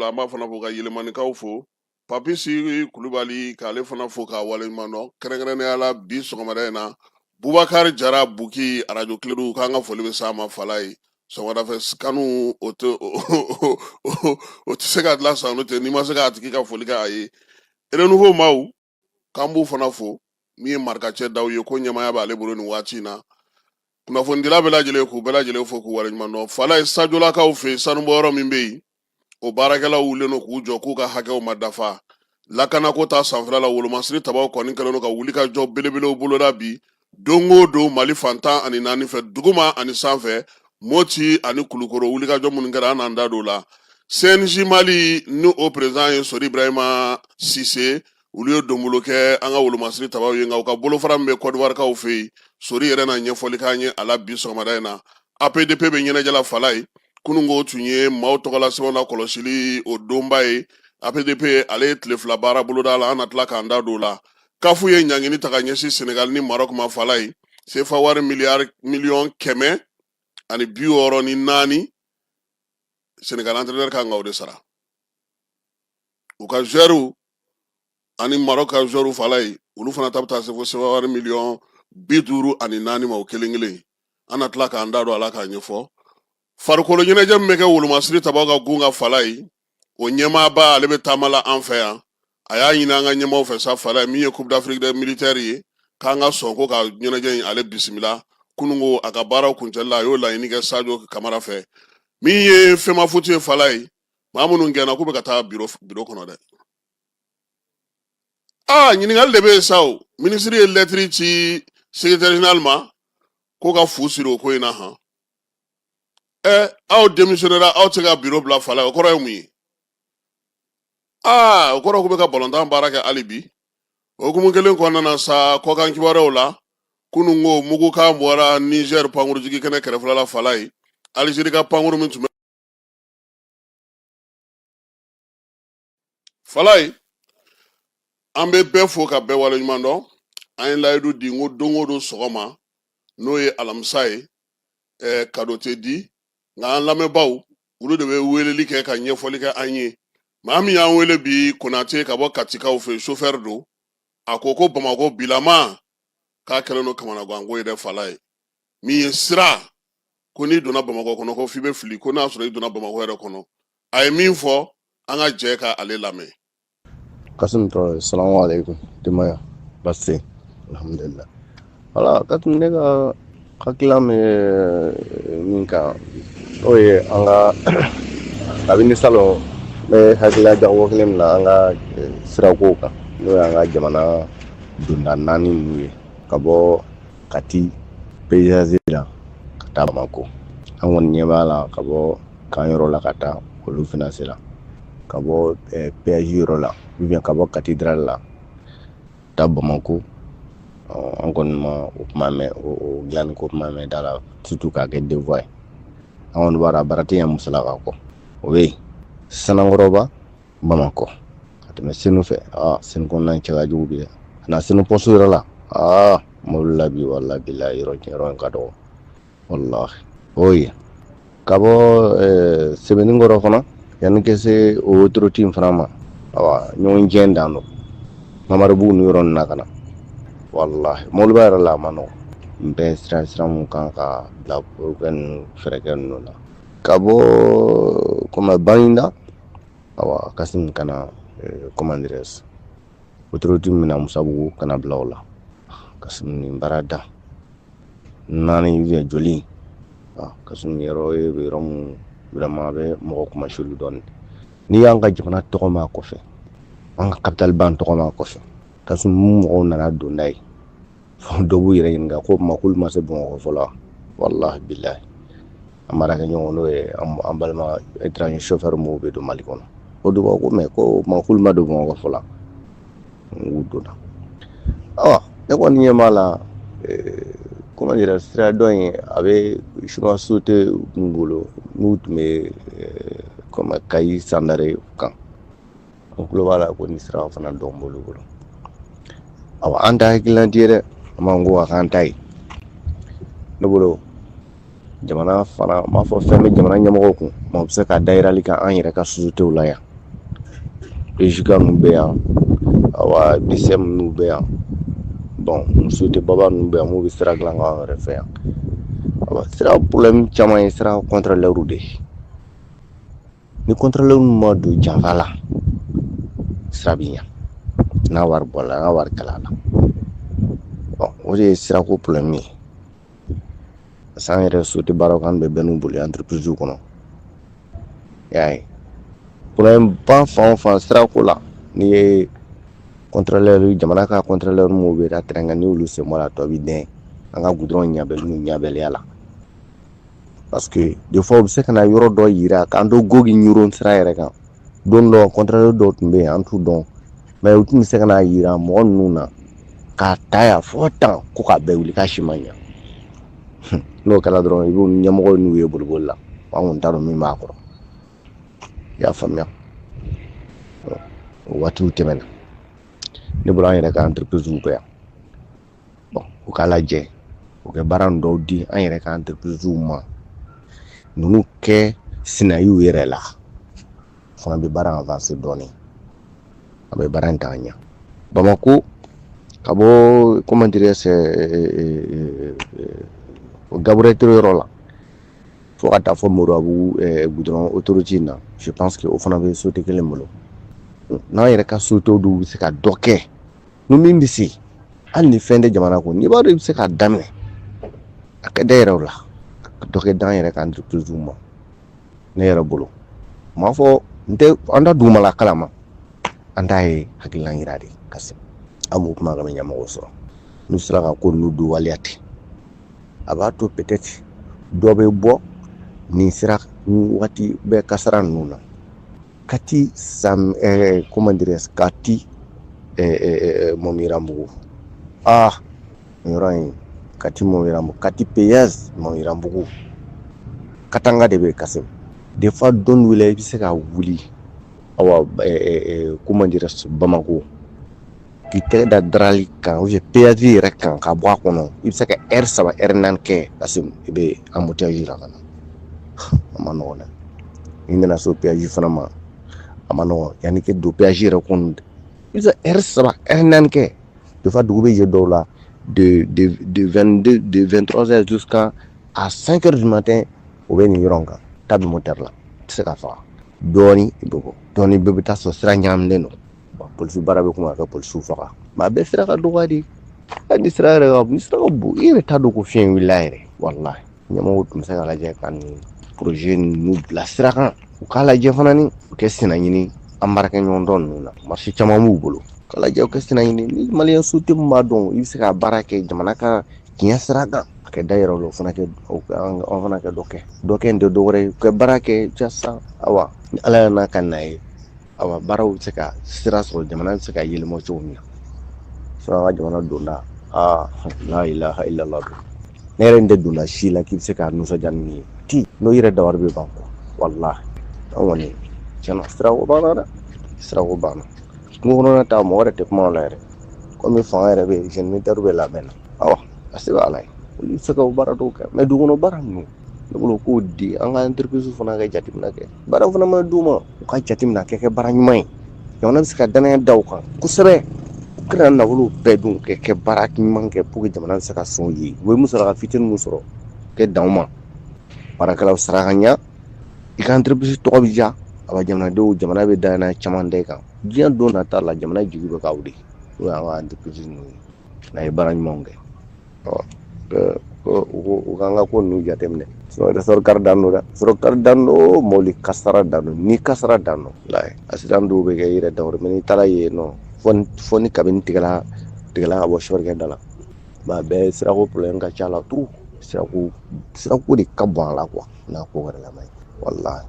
An b'a fana fo ka Yelimanikaw fo, Papisi Kulubali, k'ale fana fo k'a waleɲuman dɔn, kɛrɛnkɛrɛnnenya la bi sɔgɔmada in na Bubakari Jara Buki, arajo Kiledu, k'an ka foli bɛ s'a ma. Falaye, sɔgɔmadafɛ kanu, o tɛ se ka dilan san tɛ n'i ma se k'a tigi ka foli kɛ a ye. Renouveau maaw, k'an b'u fana fo. Min ye marikacɛ daw ye, ko ɲɛmaaya b'ale bolo nin waati in na, kunnafonidila bɛɛ lajɛlen, k'u bɛɛ lajɛlen fo k'u waleɲuman dɔn. Falaye, Sajolakaw fɛ yen, sanubɔyɔrɔ min bɛ yen, o baarakɛlaw wulilen don k'u jɔ k'u ka hakɛw ma dafa. Lakanako ta sanfɛla la, wolomasiri tabaw kɔni kɛlen don ka wuli ka jɔ belebelew boloda bi don o don Mali fan 14 fɛ, duguma ani sanfɛ, Moti ani Kulukoro. Wulikajɔ minnu kɛra, an n'an da don o la. CNJ Mali ni o président ye Sori Ibrahima Sise, olu ye donbolo kɛ an ka wolomasiri tabaw ye, nka u ka bolofara min bɛ Kɔdiwarikaw fɛ yen, Sori yɛrɛ na ɲɛfɔli k'an ye a la bi sɔgɔmada in na. APDP bɛ ɲɛnajɛ la Falaye. Kununko tun ye maaw tɔgɔla sɛbɛnw na kɔlɔsili o donba ye. APDP, ale ye tile 2 baara boloda la, an na tila k'an da don o la. Kafu ye ɲangini ta ka ɲɛsin Senegal ni Maroc ma. Falaye, sefa wari miliyari miliyɔn 164, Senegal entraîneur kan ka o de sara u ka joueurs ani Maroc ka joueurs. Falaye, olu fana ta bɛ taa se fo sefa wari miliyɔn 54 ma o kelen kelen. An na tila k'an da don a la k'a ɲɛfɔ. Farikolo ɲɛnajɛ min bɛ kɛ wolomasiri tabaw ka gun ka, Falaye, o ɲɛmaaba, ale bɛ taama la an fɛ yan. A y'a ɲini an ka ɲɛmaaw fɛ sa, Falaye, min ye Coupe d'Afrique des militaires ye, k'an ka sɔn ko ka ɲɛnajɛ in ale bisimila. Kununko a ka baaraw kuncɛli la, a y'o laɲini kɛ Sadio Kamara fɛ. Min ye FEMAFOOT ye, Falaye, maa minnu gɛnna k'u bɛ ka taa biro kɔnɔ dɛ. Aa, ɲininkali de bɛ yen sa. O minisiri ye lɛtiri ci secrétaire général ma ko ka fu siri o ko in na. Han, ɛ, aw démissionnera, aw tɛ se ka biro bila. Falaye, o kɔrɔ ye mun ye? Aa, o kɔrɔ k'u bɛ ka balontan baara kɛ hali bi. O hukumu kelen kɔnɔna na sa, kɔkan kibaruyaw la, kunun ko mugukan bɔra Niger pankurujigi kɛnɛ kɛrɛfɛla la. Falaye, Alizeri ka pankuru min tun bɛ. Falaye, an bɛ bɛɛ fo ka bɛɛ waleɲuman dɔn. An ye layidu di n ko don o don sɔgɔma, n'o ye alamisa ye, kado tɛ di, nka an lamɛnbaaw, olu de bɛ weleli kɛ ka ɲɛfɔli kɛ an ye. Maa min y'an wele bi, Konate ka bɔ Katikaw fɛ, chauffeur don, a ko ko Bamakɔ bilama k'a kɛlen don kamanaganko ye dɛ. Falaye, min ye sira ko n'i donna Bamakɔ kɔnɔ ko f'i bɛ fili, ko n'a sɔrɔ i donna Bamakɔ yɛrɛ kɔnɔ. A ye min fɔ, an ka jɛ ka ale lamɛn. Kasim Traore, salamu alaikum. Denbaya, baasi tɛ? Alhamdulillah. Wala, Kasim, ne ka hakilila min ye min kan, n'o ye an ka kabini salon, n bɛ hakilila jagabɔ kelen min na an ka sirakow kan, n'o y'an ka jamana donda naani ninnu ye, ka bɔ Kati péage la ka taa Bamako. An kɔni ɲɛ b'a la ka bɔ kan yɔrɔ la ka taa olu finance la, ka bɔ péage yɔrɔ la ou bien ka bɔ cathédrale la taa Bamako, an kɔni ma o kuma mɛn, o dilanni ko kuma mɛn da la, surtout k'a kɛ deux voies ye. An kɔni b'a dɔn a baara tɛ ɲɛ musalaka kɔ. O bɛ yen Sanankɔrɔba Bamakɔ ka tɛmɛ Senu fɛ. Aa, Senu kɔnɔna in cɛ ka jugu bi dɛ, ka na Senu poste yɔrɔ la. Aa, mobili la bi, walahi bilahi, yɔrɔ in ka dɔgɔ, walahi. O ye ka bɔ Sebeninkɔrɔ fana yanni ka se o autoroute in fana ma. Awa, ɲɔgɔn jɛn dan don Mamaribugu ni yɔrɔ ninnu na ka na, walahi, mɔbiliba yɛrɛ la, a ma nɔgɔn. N bɛɛ sira mun kan ka bila kɛ ninnu fɛɛrɛ kɛ ninnu na ka bɔ comme Baginda, awa, Kasim, ka na, comment dirais-je, autoroute min na Musabugu ka na bila o la. Kasim, nin baara da naani ou bien joli. Kasim, yɔrɔ ye yɔrɔ mun vraiment a bɛ mɔgɔ kumasuli dɔɔni. N'i y'an ka jamana tɔgɔ mɛn a kɔfɛ, an ka capitale ban tɔgɔ mɛn a kɔfɛ, Kasim, mun mɔgɔw nana don n'a ye, dɔw b'u yɛrɛ ɲininka ko ma k'olu ma se Bamakɔ fɔlɔ. Walahi bilahi, an baarakɛ ɲɔgɔn, n'o ye an balima étranger chauffeur minnu bɛ don Mali kɔnɔ, o dɔw b'a ko mais ko ma k'olu ma don Bamakɔ fɔlɔ, u donna. Awa, ne kɔni ɲɛ b'a la, comment dire, sira dɔ in a bɛ chinois société mun bolo, n'u tun bɛ comme Kayi Sandare kan, an tulo b'a la ko ni sira fana dɔn b'olu bolo. Awa, an ta hakilina ti ye dɛ, an b'an ko a k'an ta ye. Ne bolo, jamana fana n b'a fɔ fɛn bɛ jamana ɲɛmɔgɔw kun, ma u bɛ se ka dayirali kɛ an yɛrɛ ka sociétéw la yan. EJK ninnu bɛ yan, awa BCM ninnu bɛ yan, bon société baba ninnu bɛ yan, mun bɛ sira dilan k'an yɛrɛ fɛ yan. Awa sira problème caman ye sira contrôleur de ye. Ni contrôleur ma don janfa la, sira bɛ ɲa n'a wari bɔra, n'a wari kɛla la. Bon, o de ye sirako problème ye. Parce que an yɛrɛ société baaraw kan bɛ bɛɛ n'u bolo entreprise kɔnɔ. I y'a ye, problème ba fan o fan sirako la, n'i ye contrôleur, jamana ka contrôleur minnu bɛ taa terrain kan, n'i y'olu sen bɔ a la, a tɔ bɛ dɛn an ka goudron ɲabɛli n'u ɲabɛliya la. Parce que des fois u bɛ se ka na yɔrɔ dɔ yira k'an to gogi ɲuro sira yɛrɛ kan. Don dɔ contrôleur dɔw tun bɛ yen, an t'u dɔn, mais u tun bɛ se ka na yira mɔgɔ ninnu na k'a ta yan fo tan ko k'a bɛɛ wuli k'a si ma ɲa. N'o kɛra dɔrɔn, i b'u ɲɛmɔgɔ n'u ye boliboli la, an kɔni t'a dɔn min b'a kɔrɔ. I y'a faamuya, o waatiw tɛmɛna. Ne bolo an yɛrɛ ka entreprise bɛ yan, bon, u k'a lajɛ u kɛ baara dɔw di an yɛrɛ ka entreprise ma, ninnu kɛ sinayiw yɛrɛ la, fana bɛ baara avancer dɔɔnin, a bɛ baara in ta ka ɲɛ. Bamako ka bɔ, comment dirais c'est, Gabriel Touré yɔrɔ la fo ka taa fɔ Moribabugu goudron autoroute in na, je pense que o fana bɛ société kelen bolo. N'an yɛrɛ ka société dɔw bɛ se ka dɔ kɛ, ni min bɛ se, hali ni fɛn tɛ jamana kun, n'i b'a dɔn i bɛ se k'a daminɛ, a kɛ da yɛrɛ la, dɔ kɛ d'an yɛrɛ ka entreprise ma. Ne yɛrɛ bolo, n m'a fɔ n tɛ an ta dugumala kalama, an t'a ye hakilina yira de ka se an b'o kuma ka ɲɛmɔgɔ sɔrɔ. N'u sera ka ko ninnu don waleya ten, a b'a to peut-être dɔ bɛ bɔ nin sira waati bɛɛ kasara ninnu na. Kati sam comment dirais, Kati Mɔmirambugu, ah, nin yɔrɔ in, Kati Mɔmirambugu, Kati péage Mɔmirambugu, Katanga de bɛ Kasim. Des fois don dɔ la i bɛ se ka wuli, awa comment dirais, Bamako, k'i tɛgɛ da darali kan ou bien péage yɛrɛ kan ka bɔ a kɔnɔ, i bɛ se ka heure 3, heure 4 kɛ Kasim, i bɛ embouteillage la ka na. A ma nɔgɔn dɛ. N'i nana se o péage fana ma, a ma nɔgɔn. Yanni k'i don péage yɛrɛ kɔnɔ, i bɛ se heure 3, heure 4 kɛ. Des fois dugu bɛ jɛ dɔw la, de 22, de 23 heures jusqu'à à 5 heures du matin, o bɛ nin yɔrɔ in kan, ta bɛ moteur la, i tɛ se ka faga. Dɔɔni i bɛ bɔ, dɔɔni bɛɛ bɛ taa sɔrɔ sira ɲagaminen don. Polisi baara bɛ kuma ka kɛ polisiw faga, mais a bɛɛ sira ka dɔgɔ de. Hali ni sira yɛrɛ ka, ni sira ka bon, i yɛrɛ t'a dɔn ko fiɲɛ wulila yɛrɛ. Walahi, ɲɛmɔgɔw tun bɛ se ka lajɛ ka nin projet ninnu bila sira kan. U k'a lajɛ fana ni u kɛ sina ɲini an baarakɛɲɔgɔn dɔ ninnu na, marché caman b'u bolo, k'a lajɛ u kɛ sina ɲini. Ni maliyɛn société min b'a dɔn i bɛ se ka baara kɛ jamana ka tiɲɛ sira kan, a kɛ da yɛrɛ la, o fana kɛ, an fana kɛ dɔ kɛ, dɔ kɛ nin tɛ dɔwɛrɛ ye, u kɛ baara kɛ jasa. Awa, ni Ala y'a n'a ka na ye, awa baaraw bɛ se ka sira sɔrɔ, jamana bɛ se ka yɛlɛma cogo min na. Sinon an ka jamana donda, aa, la ilaha illallah, don ne yɛrɛ tɛ donda si la k'i bɛ se ka nisɔndiya ni min ye ti n'o yɛrɛ dabari bɛ ban kɔ. Walahi, an kɔni tiɲɛna, sirako banna dɛ, sirako banna. Kungo kɔnɔna ta, mɔgɔ yɛrɛ tɛ kuma o la yɛrɛ, komi fanga yɛrɛ bɛ yen, jeune militaire bɛ labɛn na, awa a se bɛ Ala ye, olu bɛ se ka o baara dɔw kɛ. Mais du kɔnɔ baara ninnu, ne bolo k'o di an ka entreprise fana ka jateminɛ kɛ, baara fana ma d'u ma, u ka jateminɛ kɛ baara ɲuman ye, jamana bɛ se ka danaya da u kan kosɛbɛ. U kana nafolo bɛɛ dun, kɛ baara ɲuman kɛ pour que jamana bɛ se ka sɔn ye. U bɛ musaka fitinin min sɔrɔ kɛ dan ma, baarakɛlaw sara ka ɲa, i ka entreprise tɔgɔ bɛ diya, awa jamanadenw, jamana bɛ danaya caman da i kan. Diɲɛ don nata la, jamana jigi bɛ k'aw de, n'o y'an ka entreprise ninnu ye, n'a ye baara ɲumanw kɛ. U k'an ka ko ninnu jateminɛ. Sinon ressort kari dan don dɛ, ressort kari dan don, mobili kasara dan don, ni kasara dan don. Walahi, accident dɔw bɛ kɛ i yɛrɛ dawuri, mais n'i taara yen nɔ, fɔ ni kabini tigɛla tigɛla ka bɔ sɔrikɛ da la, a bɛɛ sirako problème ka ca la trop. Sirako de ka bon a la quoi, n'a ko wɛrɛ lamɛn. Walahi,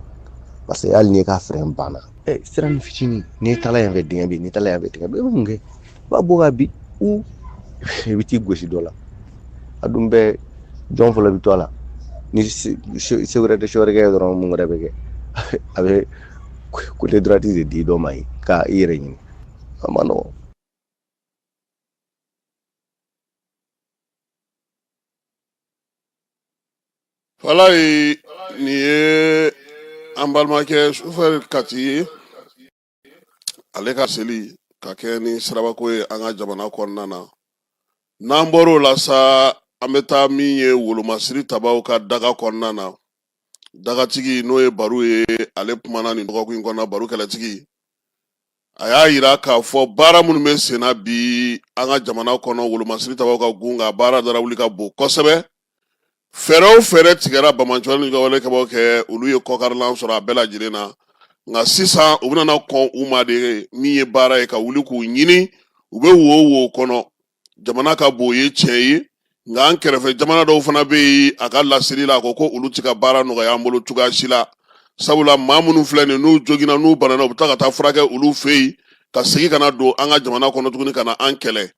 parce que hali n'i ka frein banna, sira ni fitinin, n'i taara yan fɛ dingɛ bɛ yen, n'i taara yan fɛ dingɛ bɛ yen, i bɛ mun kɛ? I b'a bɔ ka bin u i bɛ t'i gosi dɔ la. A dun bɛɛ jɔn fɔlɔ bɛ to a la, ni se wɛrɛ tɛ sɔrikɛ ye dɔrɔn, mun wɛrɛ bɛ kɛ? A bɛ côté droite de di dɔ ma yen ka i yɛrɛ ɲini, a ma nɔgɔn. Walayi, nin ye an balimakɛ sofɛri Kati ye. Ale ka seli ka kɛ ni sirabako ye an ka jamana kɔnɔna na. N'an bɔr'o la sa, an bɛ taa min ye wolomasiri tabaw ka daga kɔnɔna na. Dagatigi n'o ye Baru ye, ale kumana nin dɔgɔkun in kɔnɔna. Baru kɛlɛtigi, a y'a yira k'a fɔ baara minnu bɛ senna bi an ka jamana kɔnɔ, wolomasiri tabaw ka gun ka baara dara wuli ka bon kosɛbɛ. Fɛɛrɛ o fɛɛrɛ tigɛra banbaanciwale ni wale kɛbaaw kɛ, olu ye kɔkarilan sɔrɔ a bɛɛ lajɛlen na. Nka sisan u bɛna kɔn u ma de, min ye baara ye ka wuli k'u ɲini, u bɛ wo o wo kɔnɔ. Jamana ka bon, ye tiɲɛ ye, nka an kɛrɛfɛ jamana dɔw fana bɛ yen. A ka laseli la, a ko ko olu tɛ ka baara nɔgɔya an bolo cogoya si la, sabula maa minnu filɛ nin, n'u joginna, n'u banana, u bɛ taa ka taa furakɛ olu fɛ yen, ka segin ka na don an ka jamana kɔnɔ tuguni ka na an kɛlɛ.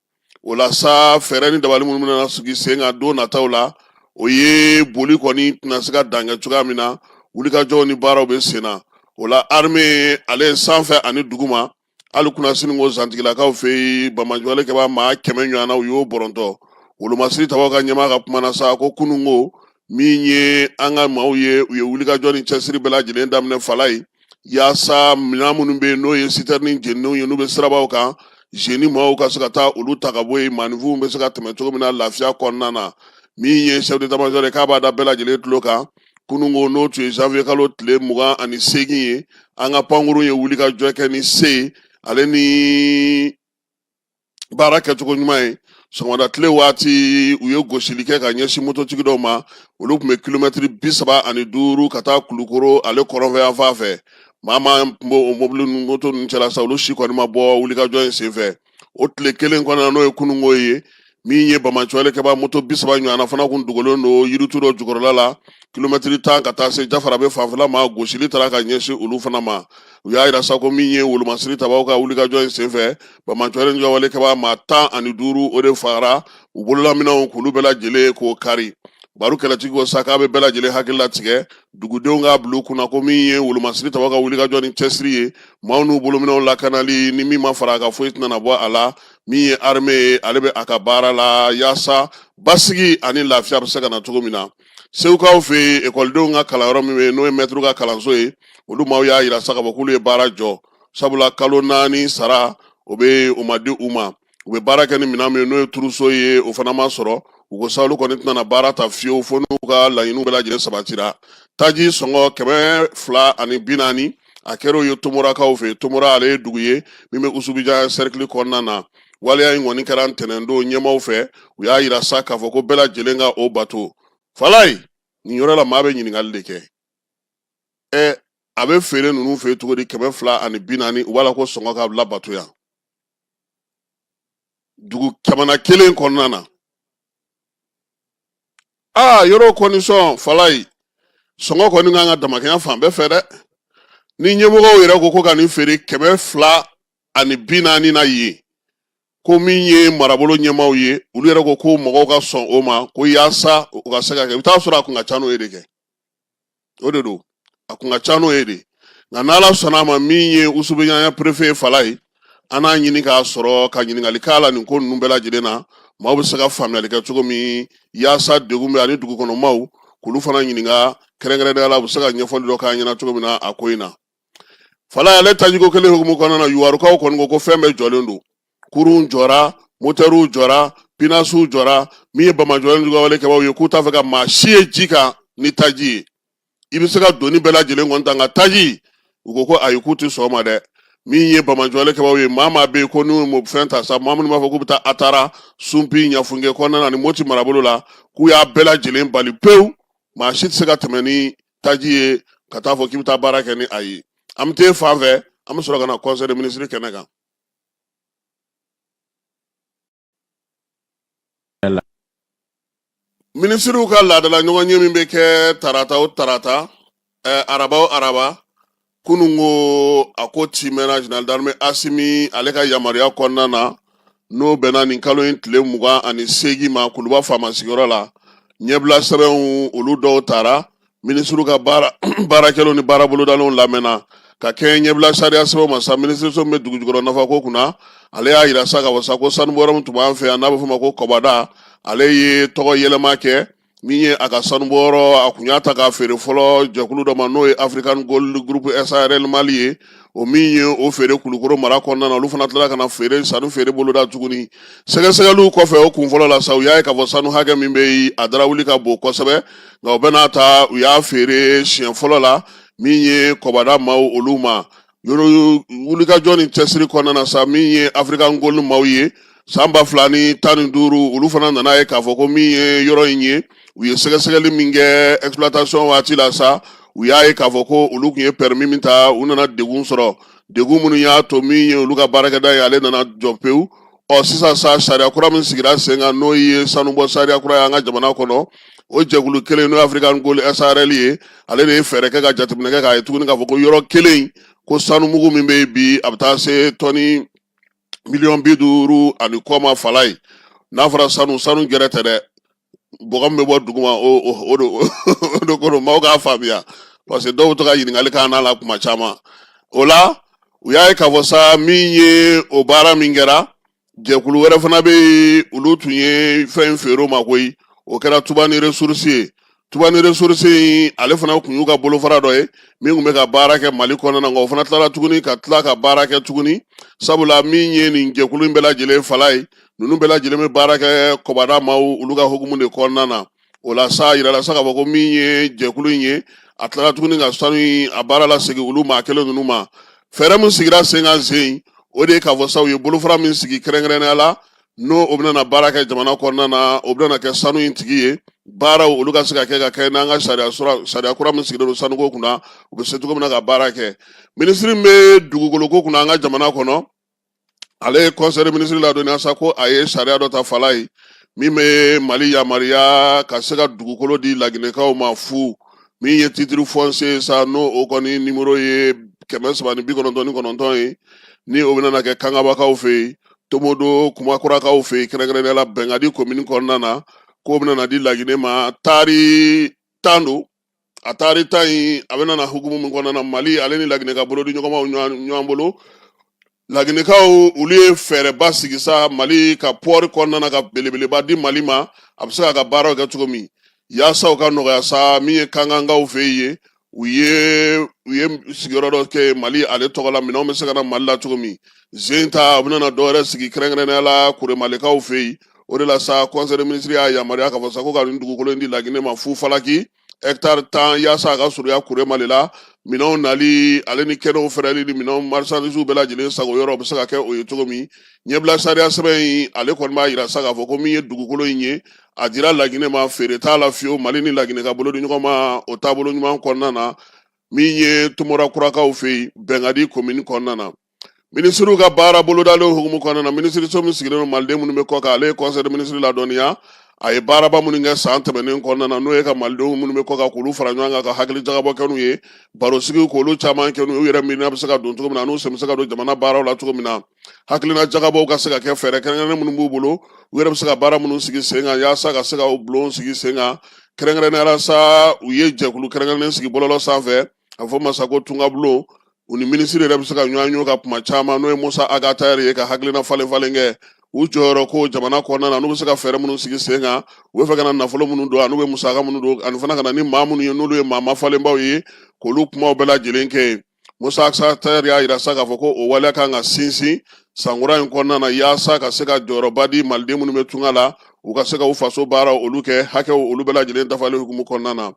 O la sa, fɛɛrɛ ni dabali minnu bɛna sigi sen kan don nataw la, o ye boli kɔni tɛna se ka dan kɛ cogoya min na, wulikajɔw ni baaraw bɛ sen na. O la, armée ale sanfɛ ani duguma, hali kunasini ko zantigilakaw fɛ yen, banbaanciwale kɛbaa maa 100 ɲɔgɔnna, u y'o bɔrɔntɔ. Wolomasiri tabaw ka ɲɛmaa ka kuma na sa, ko kunun ko min ye an ka maaw ye, u ye wulikajɔ ni cɛsiri bɛɛ lajɛlen daminɛ fala ye, yaasa minɛn minnu bɛ yen, n'o ye sitɛrini jeninenw ye, n'u bɛ sirabaw kan, jeni maaw ka se ka taa olu ta ka bɔ yen, maaninfinw bɛ se ka tɛmɛ cogo min na lafiya kɔnɔna na. Min ye chef d'état major ye, k'a b'a da bɛɛ lajɛlen tulo kan. Kunun ko, n'o tun ye janvier kalo tile 28 ye, an ka pankurun ye wulikajɔ kɛ ni se ale ni baara kɛcogo ɲuman ye. Sɔgɔmada tile waati, u ye gosili kɛ ka ɲɛsin mototigi dɔw ma. Olu tun bɛ kilomɛtiri 35 ka taa Kulukoro ale kɔrɔnfɛ yanfan fɛ. Maa maa tun b'o mobili ninnu, moto ninnu cɛla sa, olu si kɔni ma bɔ wulikajɔ in senfɛ. O tile kelen kɔnɔna, n'o ye kununko ye, min ye banbaanciwale kɛbaa moto 30 ɲɔgɔnna fana kun dogolen don yiritu dɔ jukɔrɔla la, kilomɛtiri 10 ka taa se Jafarabe fanfɛla ma, gosili taara ka ɲɛsin olu fana ma. U y'a yira sa ko min ye wolomasiri tabaw ka wulikajɔ in senfɛ, banbaanciwale wale kɛbaa maa 15, o de fagara, u bololaminɛnw k'olu bɛɛ lajɛlen k'o kari. Baru kɛlɛtigi ko sa k'a bɛ bɛɛ lajɛlen hakili latigɛ, dugudenw k'a bila u kunna ko min ye wolomasiri tabaw ka wulikajɔ ni cɛsiri ye, maaw n'u bolominɛnw lakanali, ni min ma fara a kan, foyi tɛna bɔ a la. Min ye armée ye, ale bɛ a ka baara la yaasa basigi ani lafiya bɛ se ka na cogo min na. Segukaw fɛ yen, ekɔlidenw ka kalanyɔrɔ min bɛ yen, n'o ye mɛtiriw ka kalanso ye, olu maaw y'a yira sa k'a fɔ k'olu ye baara jɔ, sabula kalo 4 sara o bɛ o ma di u ma. U bɛ baara kɛ ni minɛn min ye, n'o ye trousseau ye, o fana ma sɔrɔ. U ko sa olu kɔni tɛna na baara ta fiyewu fo n'u ka laɲiniw bɛɛ lajɛlen sabatira. Taji sɔngɔ 240, a kɛra o ye Tomorakaw fɛ. Tomora ale ye dugu ye min bɛ Usubijan sɛrikili kɔnɔna na. Waleya in kɔni kɛra ntɛnɛndon ɲɛmaaw fɛ. U y'a yira sa k'a fɔ ko bɛɛ lajɛlen ka o bato. Falayi, nin yɔrɔ la, maa bɛ ɲininkali de kɛ. Ɛ, a bɛ feere ninnu fɛ cogo di 240? U b'a la ko sɔngɔ ka labato yan dugu jamana kelen kɔnɔna na. Aa, yɔrɔ kɔni sɔn falayi, sɔngɔ kɔni kan ka damakɛnya fan bɛɛ fɛ dɛ. Ni ɲɛmɔgɔw yɛrɛ ko ko ka nin feere 240 na yen, ko min ye marabolo ɲɛmaaw ye, olu yɛrɛ ko ko mɔgɔw ka sɔn o ma, ko yaasa u ka se ka kɛ, i bɛ taa sɔrɔ a kun ka ca n'o ye de kɛ. O de don, a kun ka ca n'o ye de. Nka n'Ala sɔnna a ma, min ye Usubiɲa préfet ye falayi, an n'a ɲini k'a sɔrɔ ka ɲininkali k'a la nin ko ninnu bɛɛ lajɛlen na, maaw bɛ se ka faamuyali kɛ cogo min, yaasa degun bɛ ani dugu kɔnɔ maaw k'olu fana ɲininka kɛrɛnkɛrɛnnenya la, u bɛ se ka ɲɛfɔli dɔ k'an ɲɛna cogo min na a ko in na. Falayi, ale tajiko kelen hukumu kɔnɔna na, Yuwarukaw kɔni ko ko fɛn bɛɛ jɔlen don. Kurun jɔra, motɛriw jɔra, pinasiw jɔra. Min ye banbaanciwale juguyawale kɛbaaw ye, k'u t'a fɛ ka maa si ye ji kan ni taji ye. I bɛ se ka doni bɛɛ lajɛlen kɔni ta, nka taji, u ko ko ayi, k'u tɛ sɔn o ma dɛ. Min ye banbaanciwale kɛbaaw ye, maa maa bɛ yen ko n'u ye fɛn ta sa, maa minnu b'a fɔ k'u bɛ taa Atara, Sunpi, Ɲafunke kɔnɔna na ni Moti marabolo la, k'u y'a bɛɛ lajɛlen bali pewu. Maa si tɛ se ka tɛmɛ ni taji ye ka taa fɔ k'i bɛ taa baara kɛ ni a ye. An bɛ t'e fan fɛ, an bɛ sɔrɔ ka na conseil des ministres kɛnɛ kan. Minisiriw ka laadala ɲɔgɔnye min bɛ kɛ tarata o tarata, araba o araba, kunun ko a ko timɛna général d'armée Asimi ale ka yamaruya kɔnɔna na, n'o bɛnna nin kalo in tile 28 ma, Kuluba faama sigiyɔrɔ la. Ɲɛbila sɛbɛnw, olu dɔw tara, minisiriw ka baarakɛlaw ni baara bolodalenw lamɛnna ka kɛɲɛ ɲɛbila sariya sɛbɛnw ma sa. Minisiriso min bɛ dugu jukɔrɔ nafako kunna, ale y'a yira sa ka fɔ sa ko sanubɔyɔrɔ min tun b'an fɛ yan, n'a bɛ f'o ma ko Kɔbada, ale ye tɔgɔ yɛlɛma kɛ. Min ye a ka sanubɔyɔrɔ, a kun y'a ta k'a feere fɔlɔ jɛkulu dɔ ma, n'o ye African Gold Group SARL Mali ye. O min ye o feere Kulukoro mara kɔnɔna na, olu fana tilala ka na feere sanu feere boloda tuguni. Sɛgɛsɛgɛliw kɔfɛ, o kun fɔlɔ la sa, u y'a ye k'a fɔ sanu hakɛ min bɛ yen, a darawuli ka bon kosɛbɛ. Nka o bɛɛ n'a ta, u y'a feere siɲɛ fɔlɔ la min ye Kɔbada maaw olu ma. Yɔrɔ wulikajɔ ni cɛsiri kɔnɔna na sa, min ye African Gold maaw ye, san 2015, olu fana nana ye k'a fɔ ko min ye yɔrɔ in ye, u ye sɛgɛsɛgɛli min kɛ exploitation waati la sa, u y'a ye k'a fɔ ko olu tun ye permis min ta, u nana degun sɔrɔ, degun minnu y'a to min ye olu ka baarakɛda ye, ale nana jɔ pewu. Ɔ sisan sa, sariya kura min sigira sen kan, n'o ye sanubɔ sariya kura ye an ka jamana kɔnɔ, o jɛkulu kelen, n'o ye African Gold SARL ye, ale de ye fɛɛrɛ kɛ ka jateminɛ kɛ k'a ye tuguni k'a fɔ ko yɔrɔ kelen ko sanumugu min bɛ yen bi, a bɛ taa se tɔni miliyɔn 50 ani kɔ ma. Fala ye, n'a fɔra sanu, sanu gɛrɛ tɛ dɛ, bɔgɔ min bɛ bɔ duguma, o de ko don. Maaw k'a faamuya, parce que dɔw bɛ to ka ɲininkali k'an n'a la kuma caman. O la, u y'a ye k'a fɔ sa, min ye o baara min kɛra, jɛkulu wɛrɛ fana bɛ yen, olu tun ye fɛn feere o ma koyi. O kɛra Tubani Ressources ye. Tubani Ressources in, ale fana tun y'u ka bolofara dɔ ye min tun bɛ ka baara kɛ Mali kɔnɔna na. Nka o fana tilara tuguni ka tila ka baara kɛ tuguni, sabula min ye nin jɛkulu in bɛɛ lajɛlen fala ye, ninnu bɛɛ lajɛlen bɛ baara kɛ Kɔbada maaw olu ka hukumu de kɔnɔna na. O la sa, a yirala sa k'a fɔ ko min ye jɛkulu in ye, a tilara tuguni ka sanu in a baara lasegin olu maa kelen ninnu ma. Fɛɛrɛ min sigira sen kan sen, o de ye k'a fɔ sa, u ye bolofara min sigi kɛrɛnkɛrɛnnenya la, n'o o bɛna baara kɛ jamana kɔnɔna na, o bɛna kɛ sanu in tigi ye. Baaraw olu ka se ka kɛ ka kɛ n'an ka sariya kura min sigilen don sanuko kunna, u bɛ se cogo min na ka baara kɛ. Minisiri min bɛ dugukolo ko kunna an ka jamana kɔnɔ, ale ye conseil des ministres ladɔnniya sa ko a ye sariya dɔ ta fala ye min bɛ Mali yamaruya ka se ka dugukolo di Laginɛkaw ma fu. Min ye titre foncier sa, n'o o kɔni nimoro ye 399 ye, ni o bɛna kɛ Kangabakaw fɛ yen, Tomodo Kumakurakaw fɛ yen, kɛrɛnkɛrɛnnenya la Bɛnkadi komini kɔnɔna na, k'o bɛna di Laginɛ ma taari 10 don. A taari 10 in, a bɛna na hukumu min kɔnɔna na, Mali ale ni Laginɛ ka bolodi ɲɔgɔnmaw ɲɔgɔn bolo, Laginɛkaw olu ye fɛɛrɛba sigi sa Mali ka pɔri kɔnɔna na, ka belebeleba di Mali ma, a bɛ se k'a ka baaraw kɛ cogo min, yaasa u ka nɔgɔya sa. Min ye Kankankaw fɛ yen, u ye sigiyɔrɔ dɔ kɛ Mali ale tɔgɔ la, minɛnw bɛ se ka na Mali la cogo min. Zen ta, u bɛna na dɔ wɛrɛ sigi kɛrɛnkɛrɛnnenya la Kuremalekaw fɛ yen. O de la sa, conseil des ministres y'a yamaruya k'a fɔ sa ko ka nin dugukolo in di Laginɛ ma fu falaki, hectare 10, yaasa a ka surunya Kuremale la. Minɛnw nali ale ni kɛnɛw fɛrɛli ni minɛnw marchandises bɛɛ lajɛlen sago yɔrɔ bɛ se ka kɛ o ye cogo min. Ɲɛbila sariya sɛbɛn in, ale kɔni b'a yira sa k'a fɔ ko min ye dugukolo in ye, a dira Laginɛ ma, feere t'a la fiyewu. Mali ni Laginɛ ka bolo di ɲɔgɔn ma o taabolo ɲuman kɔnɔna na, min ye Tumora Kurakaw fɛ yen, Bɛnkadi komini kɔnɔna na. Minisiriw ka baara bolodalen hukumu kɔnɔna na, minisiriso min sigilen don maliden minnu bɛ kɔ kan, ale ye conseil des ministres ladɔnniya a ye baaraba minnu kɛ san tɛmɛnen kɔnɔna na, n'o ye ka malidenw minnu bɛ kɔ kan k'olu fara ɲɔgɔn kan, ka hakili jagabɔ kɛ n'u ye, barosigiw k'olu caman kɛ n'u ye, u yɛrɛ miirina bɛ se ka don cogo min na, n'u sen bɛ se ka don jamana baaraw la cogo min na, hakilina jagabɔw ka se ka kɛ, fɛɛrɛ kɛrɛnkɛrɛnnen minnu b'u bolo, u yɛrɛ bɛ se ka baara minnu sigi sen kan, yaasa ka se ka bulon sigi sen kan. Kɛrɛnkɛrɛnnenya la sa, u ye jɛkulu kɛrɛnkɛrɛnnen sigi bɔlɔlɔ sanfɛ, a fɔ ma sa ko tungabulon. U ni minisiri yɛrɛ bɛ se ka ɲɔgɔn ye ka kuma caman, n'o ye Musa Ag Attaher ye, ka hakilina falen falen kɛ u jɔyɔrɔ ko jamana kɔnɔna na, n'u bɛ se ka fɛɛrɛ minnu sigi sen kan, u bɛ fɛ ka na nafolo minnu don, ani u bɛ musaka minnu don, ani fana ka na ni maa minnu ye, n'olu ye maa mafalenbaw ye, k'olu kumaw bɛɛ lajɛlen kɛ. Musa Ag Attaher y'a yira sa k'a fɔ ko o waleya kan ka sinsin sankura in kɔnɔna na, yaasa ka se ka jɔyɔrɔba di maliden minnu bɛ tunga la, u ka se ka u faso baaraw olu kɛ, hakɛw olu bɛɛ lajɛlen dafalen hukumu kɔnɔna na.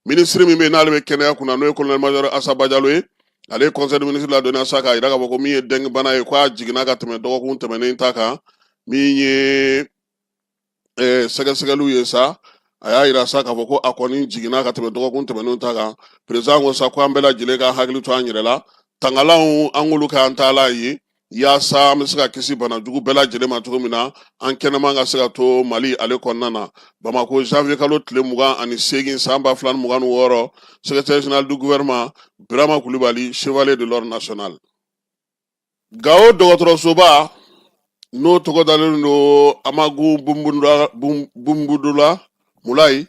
Minisiri min bɛ yen, n'ale bɛ kɛnɛya kunna, n'o ye colonel major Asa Bajalo ye, ale ye conseil des ministres ladɔnniya sa k'a yira k'a fɔ ko min ye dengue bana ye, k'a jiginna ka tɛmɛ dɔgɔkun tɛmɛnen ta kan. Min ye sɛgɛsɛgɛliw ye sa, a y'a yira sa k'a fɔ ko a kɔni jiginna ka tɛmɛ dɔgɔkun tɛmɛnenw ta kan. Président ko sa ko an bɛɛ lajɛlen ka hakili to an yɛrɛ la, tangalanw an k'olu kɛ an taalan ye, yaasa an bɛ se ka kisi bana jugu bɛɛ lajɛlen ma cogo min na, an kɛnɛman ka se ka to Mali ale kɔnɔna na. Bamako, janvier kalo tile 28, san 2026. Secrétaire général du gouvernement, Birama Kulibali, chevalier de l'ordre national. Gawo dɔgɔtɔrɔsoba, n'o tɔgɔ dalen don Amagu Bunbudula Mulayi,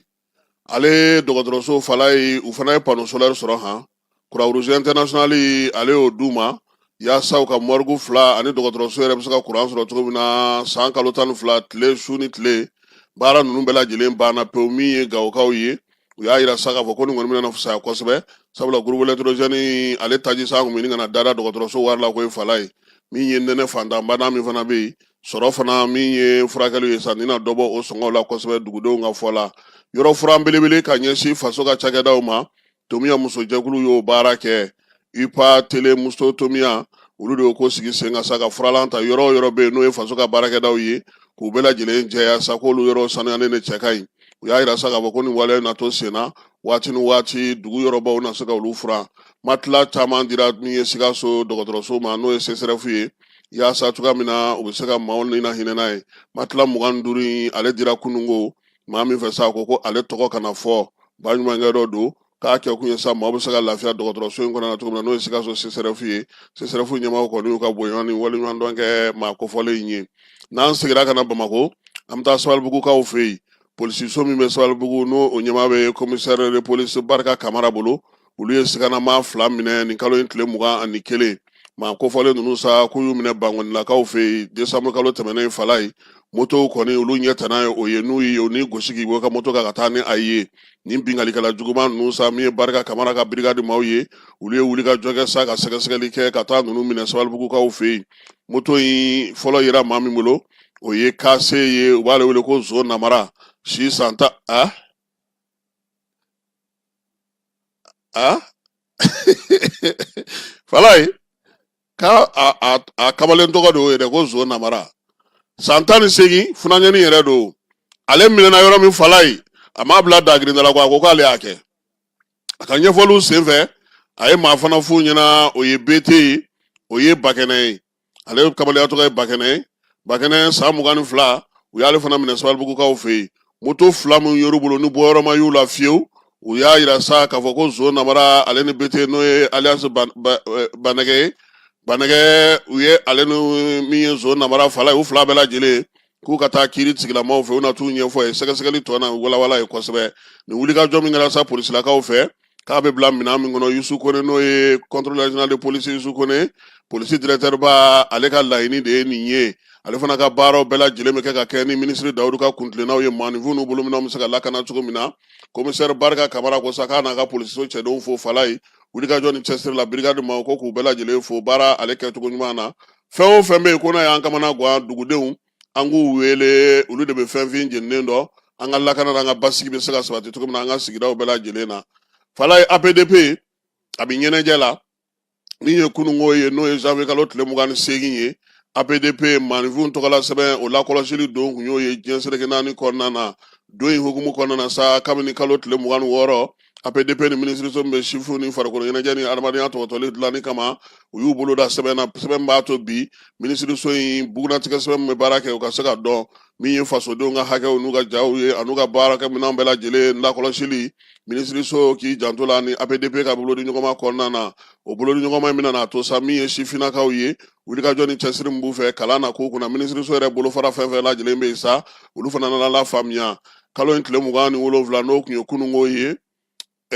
ale dɔgɔtɔrɔso fala ye, u fana ye panneau solaire sɔrɔ han. Croix-Rouge International, ale y'o d'u ma, yaasa u ka morgue fila ani dɔgɔtɔrɔso yɛrɛ bɛ se ka kuran sɔrɔ cogo min na san kalo 12, tile su ni tile. Baara ninnu bɛɛ lajɛlen banna pewu. Min ye Gawokaw ye, u y'a yira sa k'a fɔ ko nin kɔni bɛna fisaya kosɛbɛ, sabula groupe électrogène ale taji san kun bɛ ɲini ka na dada dɔgɔtɔrɔso wari la ko ye fala ye. Min ye nɛnɛ fantanbana min fana bɛ yen sɔrɔ fana, min ye furakɛli ye sa, nin na dɔ bɔ o sɔngɔw la kosɛbɛ dugudenw ka fɔ la. Yɔrɔ furan belebele ka ɲɛsin faso ka cakɛdaw ma, Tomiya musojɛkulu y'o baara kɛ. UPA tele muso Tomiya, olu de y'o ko sigi sen kan sa, ka furalan ta yɔrɔ o yɔrɔ bɛ yen n'o ye faso ka baarakɛdaw ye, k'u bɛɛ lajɛlen jɛya sa k'olu yɔrɔ sanuyalen de cɛ ka ɲi. U y'a yira sa k'a fɔ ko nin waleya na to sen na waati ni waati, dugu yɔrɔbaw na se ka olu furan. Matelas caman dira min ye Sikaso dɔgɔtɔrɔso ma, n'o ye CSRéf ye, yaasa cogoya min na u bɛ se ka maaw ni na hinɛ n'a ye. Matelas 25 in, ale dira kununko maa min fɛ sa, ko ale tɔgɔ kana fɔ, baɲumankɛ dɔ don, k'a kɛ kun ye sa maaw bɛ se ka lafiya dɔgɔtɔrɔso in kɔnɔna na cogo min na, n'o ye Sikaso CSRéf ye. CSRéf ɲɛmaaw kɔni y'u ka bonya ni waleɲumandɔn kɛ maa kofɔlen in ye. N'an seginna ka na Bamakɔ, an bɛ taa Sabalibugukaw fɛ yen. Polisiso min bɛ Sabalibugu, n'o o ɲɛmaa bɛ commissaire de police Barika Kamara bolo, olu ye siganamaa 2 minɛ nin kalo in tile 21. Maa kofɔlen ninnu sa, k'u y'u minɛ Bankɔnilakaw fɛ yen décembre kalo tɛmɛnen fala ye. Motow kɔni, olu ɲɛ tana ye o ye, n'u ye ni gosi k'i bɔ ka moto kan ka taa ni a ye. Nin binkalikɛla juguman ninnu sa, min ye Barika Kamara ka brigade maaw ye, olu ye wulikajɔ kɛ sa ka sɛgɛsɛgɛli kɛ ka taa ninnu minɛ Sabalibugukaw fɛ yen. Moto in fɔlɔ yera maa min bolo, o ye Kase ye, u b'ale wele ko Zo Namara, si san ta a a fala ye k'a a kamalen tɔgɔ de y'o ye dɛ, ko Zo Namara, san 18, funankɛnin yɛrɛ don. Ale minɛna yɔrɔ min fala ye, a m'a bila dagirinda la ko a ko k'ale y'a kɛ. A ka ɲɛfɔliw senfɛ, a ye maa fana f'u ɲɛna, o ye Bete ye, o ye Bakɛnɛ ye, ale kamalenya tɔgɔ ye Bakɛnɛ ye. Bakɛnɛ, san 22, u y'ale fana minɛ Sabalibugukaw fɛ yen. Moto 2 min yer'u bolo ni bɔyɔrɔ ma y'u la fiyewu, u y'a yira sa k'a fɔ ko Zo Namara, ale ni Bete, n'o ye alias Banɛgɛ ye, Banɛgɛ, u ye ale ni min ye Zo Namara fala ye, u 2 bɛɛ lajɛlen k'u ka taa kiiri tigilamaw fɛ, u na t'u ɲɛfɔ ye, sɛgɛsɛgɛli tɔ na walawala ye kosɛbɛ. Nin wulikajɔ min kɛra sa polisilakaw fɛ, k'a bɛ bila minɛn min kɔnɔ, Yusu Kone, n'o ye contrôleur général de police Yusu Kone, polisi directeur ba, ale ka laɲini de ye nin ye. Ale fana ka baaraw bɛɛ lajɛlen bɛ kɛ ka kɛ ni minisiri Dawudu ka kuntilennaw ye, maaninfinw n'u bolominɛnw bɛ se ka lakana cogo min na. Commissaire Barika Kamara ko sa k'a n'a ka polisiso cɛdenw fo fala ye wulikajɔ ni cɛsiri la. Brigade maaw ko k'u bɛɛ lajɛlen fo baara ale kɛcogo ɲuman na. Fɛn o fɛn bɛ yen ko n'a y'an kamana gan, dugudenw, an k'u wele, olu de bɛ fɛn fin jeninen dɔn, an ka lakana n'an ka basigi bɛ se ka sabati cogo min na an ka sigidaw bɛɛ lajɛlen na. Fala ye, APDP a bɛ ɲɛnajɛ la. Min ye kununko ye, n'o ye janvier kalo tile 28 ye, APDP maaninfinw tɔgɔla sɛbɛn o lakɔlɔsili don kun y'o ye diɲɛ seleke naani kɔnɔna na. Don in hukumu kɔnɔna na sa, kabini kalo tile 26, APDP ni minisiriso min bɛ sifinw ni farikolo ɲɛnajɛ ni adamadenya tɔgɔtɔli dilanni kama, u y'u bolo da sɛbɛn na, sɛbɛn b'a to bi minisiriso in bugunnatigɛ sɛbɛn min bɛ baara kɛ, o ka se ka dɔn min ye fasodenw ka hakɛw n'u ka jaw ye, an'u ka baarakɛminɛnw bɛɛ lajɛlen lakɔlɔsili. Minisiriso k'i janto la ni APDP ka bolodiɲɔgɔnma kɔnɔna na. O bolodiɲɔgɔnma in bɛna n'a to sa, min ye sifinnakaw ye, wulikajɔ ni cɛsiri min b'u fɛ kalan na k'u kunna, minisiriso yɛrɛ bolofara fɛn fɛn lajɛlen bɛ yen sa, olu fana nana lafaamuya. Kalo in tile 27, n'o tun ye kununko ye,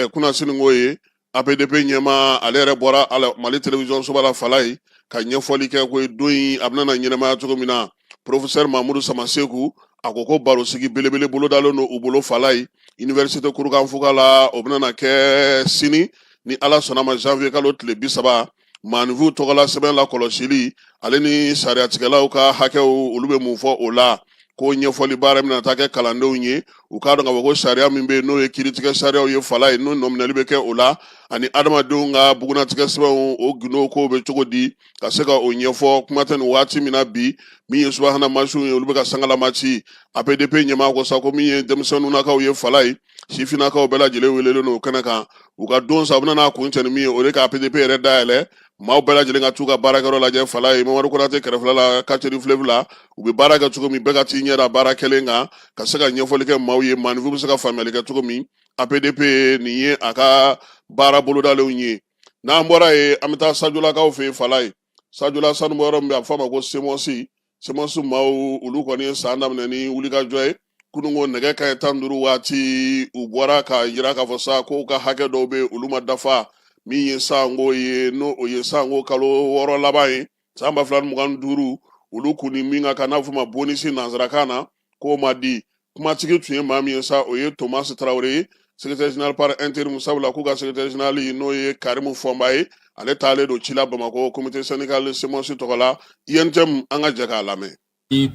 kunasininko ye, APDP ɲɛmaa ale yɛrɛ bɔra ala Mali télévision soba la fala ye ka ɲɛfɔli kɛ ko don in a bɛna na ɲɛnamaya cogo min na. Professeur Mamudu Samaseku, a ko ko barosigi belebele bolodalen don u bolo fala ye université Kurukanfuga la. O bɛna na kɛ sini ni Ala sɔnna ma, janvier kalo tile 30, maaninfinw tɔgɔla sɛbɛn lakɔlɔsili ale ni sariyatigɛlaw ka hakɛw, olu bɛ mun fɔ o la, ko ɲɛfɔli baara bɛna taa kɛ kalandenw ye, u k'a dɔn k'a fɔ ko sariya min bɛ yen, n'o ye kiiritigɛ sariyaw ye fala ye, n'o nɔminɛli bɛ kɛ o la, ani adamadenw ka bugunnatigɛ sɛbɛnw, o gundo kow bɛ cogo di, ka se ka o ɲɛfɔ. Kuma tɛ nin waati min na bi, min ye subahana mansinw ye, olu bɛ ka sangalama ci. APDP ɲɛmaa ko sa ko min ye denmisɛnninnakaw ye fala ye, sifinnakaw bɛɛ lajɛlen welelen don o kɛnɛ kan. U ka don sa, u bɛna n'a kuncɛ ni min ye, o de ka APDP yɛrɛ dayɛlɛ, maaw bɛɛ lajɛlen ka t'u ka baarakɛyɔrɔ lajɛ fala ye, Mamadu Konate kɛrɛfɛla la, quartier du Fleuve la, u bɛ baara kɛ cogo min, bɛɛ ka t'i ɲɛ da baara kɛlen kan, ka se ka ɲɛfɔli kɛ maaw ye, maaninfin bɛ se ka faamuyali kɛ cogo min. APDP, nin ye a ka baara bolodalenw ye. N'an bɔra yen, an bɛ taa Sajolakaw fɛ yen fala ye. Sajola sanubɔyɔrɔ min bɛ, a bɛ fɔ a ma ko CMOS. CMOS maaw, olu kɔni ye san daminɛ ni wulikajɔ ye. Kununko nɛgɛ kanɲɛ 15 waati, u bɔra k'a jira k'a fɔ sa k'u ka hakɛ dɔw bɛ olu ma dafa. Min ye sanko ye, n'o o ye sanko kalo 6 laban ye san 2025, olu kun ni min ka kan, n'a bɛ f'o ma bonus nansarakan na, k'o ma di. Kumatigi tun ye maa min ye sa, o ye Thomas Traoré ye, secrétaire général par intérim, sabula k'u ka secrétaire général, n'o ye Karimu Fɔnba ye, ale taalen don ci la Bamakɔ comité syndical SEMOS tɔgɔ la UNTM. An ka jɛ k'a lamɛn.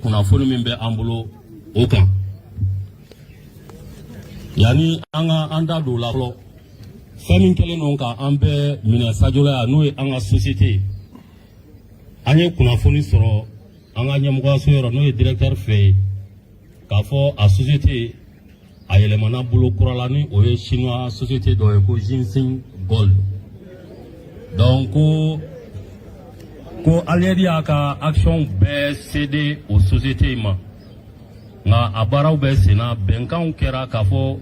Kunnafoni min bɛ an bolo o kan, yanni an ka an da don o la fɔlɔ, fɛn min kɛlen don ka an bɛɛ minɛ Sadiola yan, n'o ye an ka société ye, an ye kunnafoni sɔrɔ an ka ɲɛmɔgɔyaso yɔrɔ, n'o ye directeur fɛ yen, k'a fɔ a société a yɛlɛmana bolo kura la, ni o ye chinois société dɔ ye ko Jinxin Gold. Donc ko Allied y'a ka action bɛɛ cédé o société in ma, nka a baaraw bɛɛ senna. Bɛnkanw kɛra k'a fɔ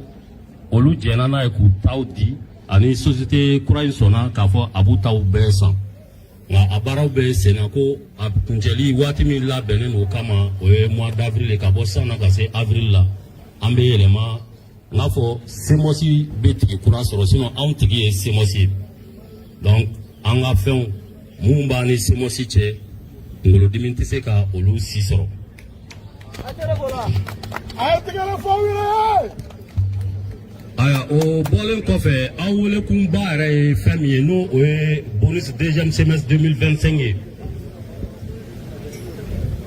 olu jɛnna n'a ye k'u taw di, ani société kura in sɔnna k'a fɔ a b'u taw bɛɛ san, nka a baaraw bɛɛ senna. Ko a kuncɛli waati min labɛnnen don o kama, o ye mois d'avril ye. Ka bɔ sisan na ka se avril la, an bɛ yɛlɛma n k'a fɔ SEMOS bɛ tigi kura sɔrɔ, sinon anw tigi ye SEMOS ye. Donc an ka fɛnw mun b'an ni SEMOS cɛ, kunkolodimi tɛ se ka olu si sɔrɔ. A ye tɛgɛrɛ fɔ aw yɛrɛ ye. Ayiwa, o bɔlen kɔfɛ, aw welekunba yɛrɛ ye fɛn min ye, n'o o ye bonus deuxième semestre 2025 ye.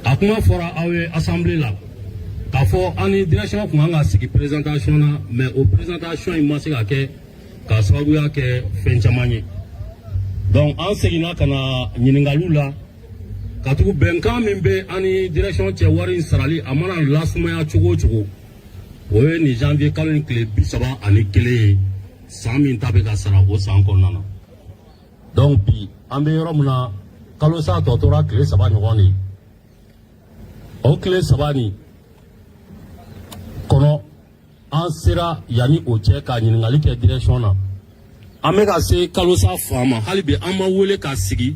A kuma fɔra aw ye assemblée la k'a fɔ an ni direction tun kan ka sigi présentation na, mais o présentation in ma se ka kɛ k'a sababuya kɛ fɛn caman ye. Donc an seginna ka na ɲininkaliw la, ka tugu bɛnkan min bɛ an ni direction cɛ, wari in sarali a mana lasumaya cogo o cogo, o ye nin janvier kalo in tile 31 ye, san min ta bɛ ka sara o san kɔnɔna na. Donc bi an bɛ yɔrɔ min na, kalo sa tɔ tora tile 3 ɲɔgɔn de ye. O tile 3 nin kɔnɔ, an sera yanni o cɛ ka ɲininkali kɛ direction na. An bɛ ka se kalo sa fan ma, hali bi an ma wele ka sigi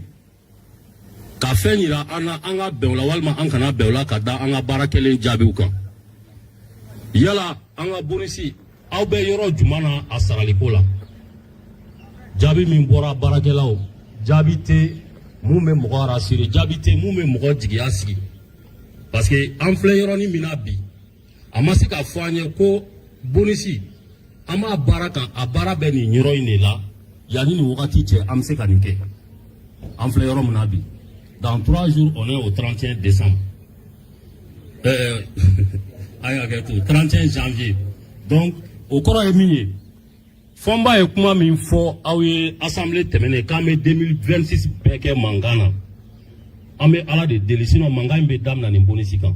ka fɛn yira an na, an ka bɛn o la walima an kana bɛn o la, ka da an ka baara kɛlen jaabiw kan. Yala an ka bonus, aw bɛ yɔrɔ jumɛn na a saraliko la? Jaabi min bɔra baarakɛlaw, jaabi tɛ mun bɛ mɔgɔ rassurer, jaabi tɛ mun bɛ mɔgɔ jigiya sigi, parce que an filɛ yɔrɔnin min na bi, a ma se k'a fɔ an ye ko bonus an b'a baara kan, a baara bɛ nin yɔrɔ in de la, yanni nin wagati cɛ an bɛ se ka nin kɛ. An filɛ yɔrɔ min na bi, dans 3 jours on est au 31 décembre, a y'a kɛ to 31 janvier. Donc o kɔrɔ ye min ye, Fɔnba ye kuma min fɔ aw ye assemblée tɛmɛnen, k'an bɛ 2026 bɛɛ kɛ mankan na, an bɛ Ala de deli, sinon mankan in bɛ daminɛ nin bonus kan.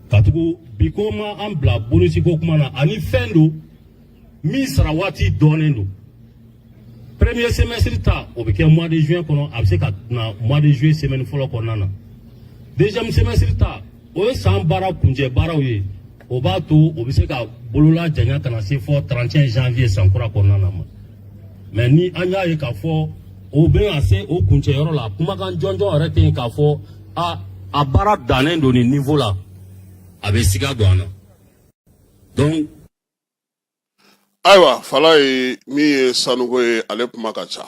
Katugu bi ko ma an bila bonus ko kuma na, ani fɛn don min sara waati dɔɔnen don. Premier semestre ta, o bɛ kɛ mois de juin kɔnɔ, a bɛ se ka na mois de juillet semaine fɔlɔ kɔnɔna na. Deuxième semestre ta, o ye san baara kuncɛ baaraw ye, o b'a to o bɛ se ka bolola janya ka na se fɔ 31 janvier san kura kɔnɔna na ma. Mais ni an y'a ye k'a fɔ o bɛna se o kuncɛyɔrɔ la, kumakan jɔnjɔn yɛrɛ tɛ yen k'a fɔ a baara dannen don nin niveau la, a bɛ siga don an na. Donc Ayiwa, fala ye min ye sanuko ye, ale kuma ka ca.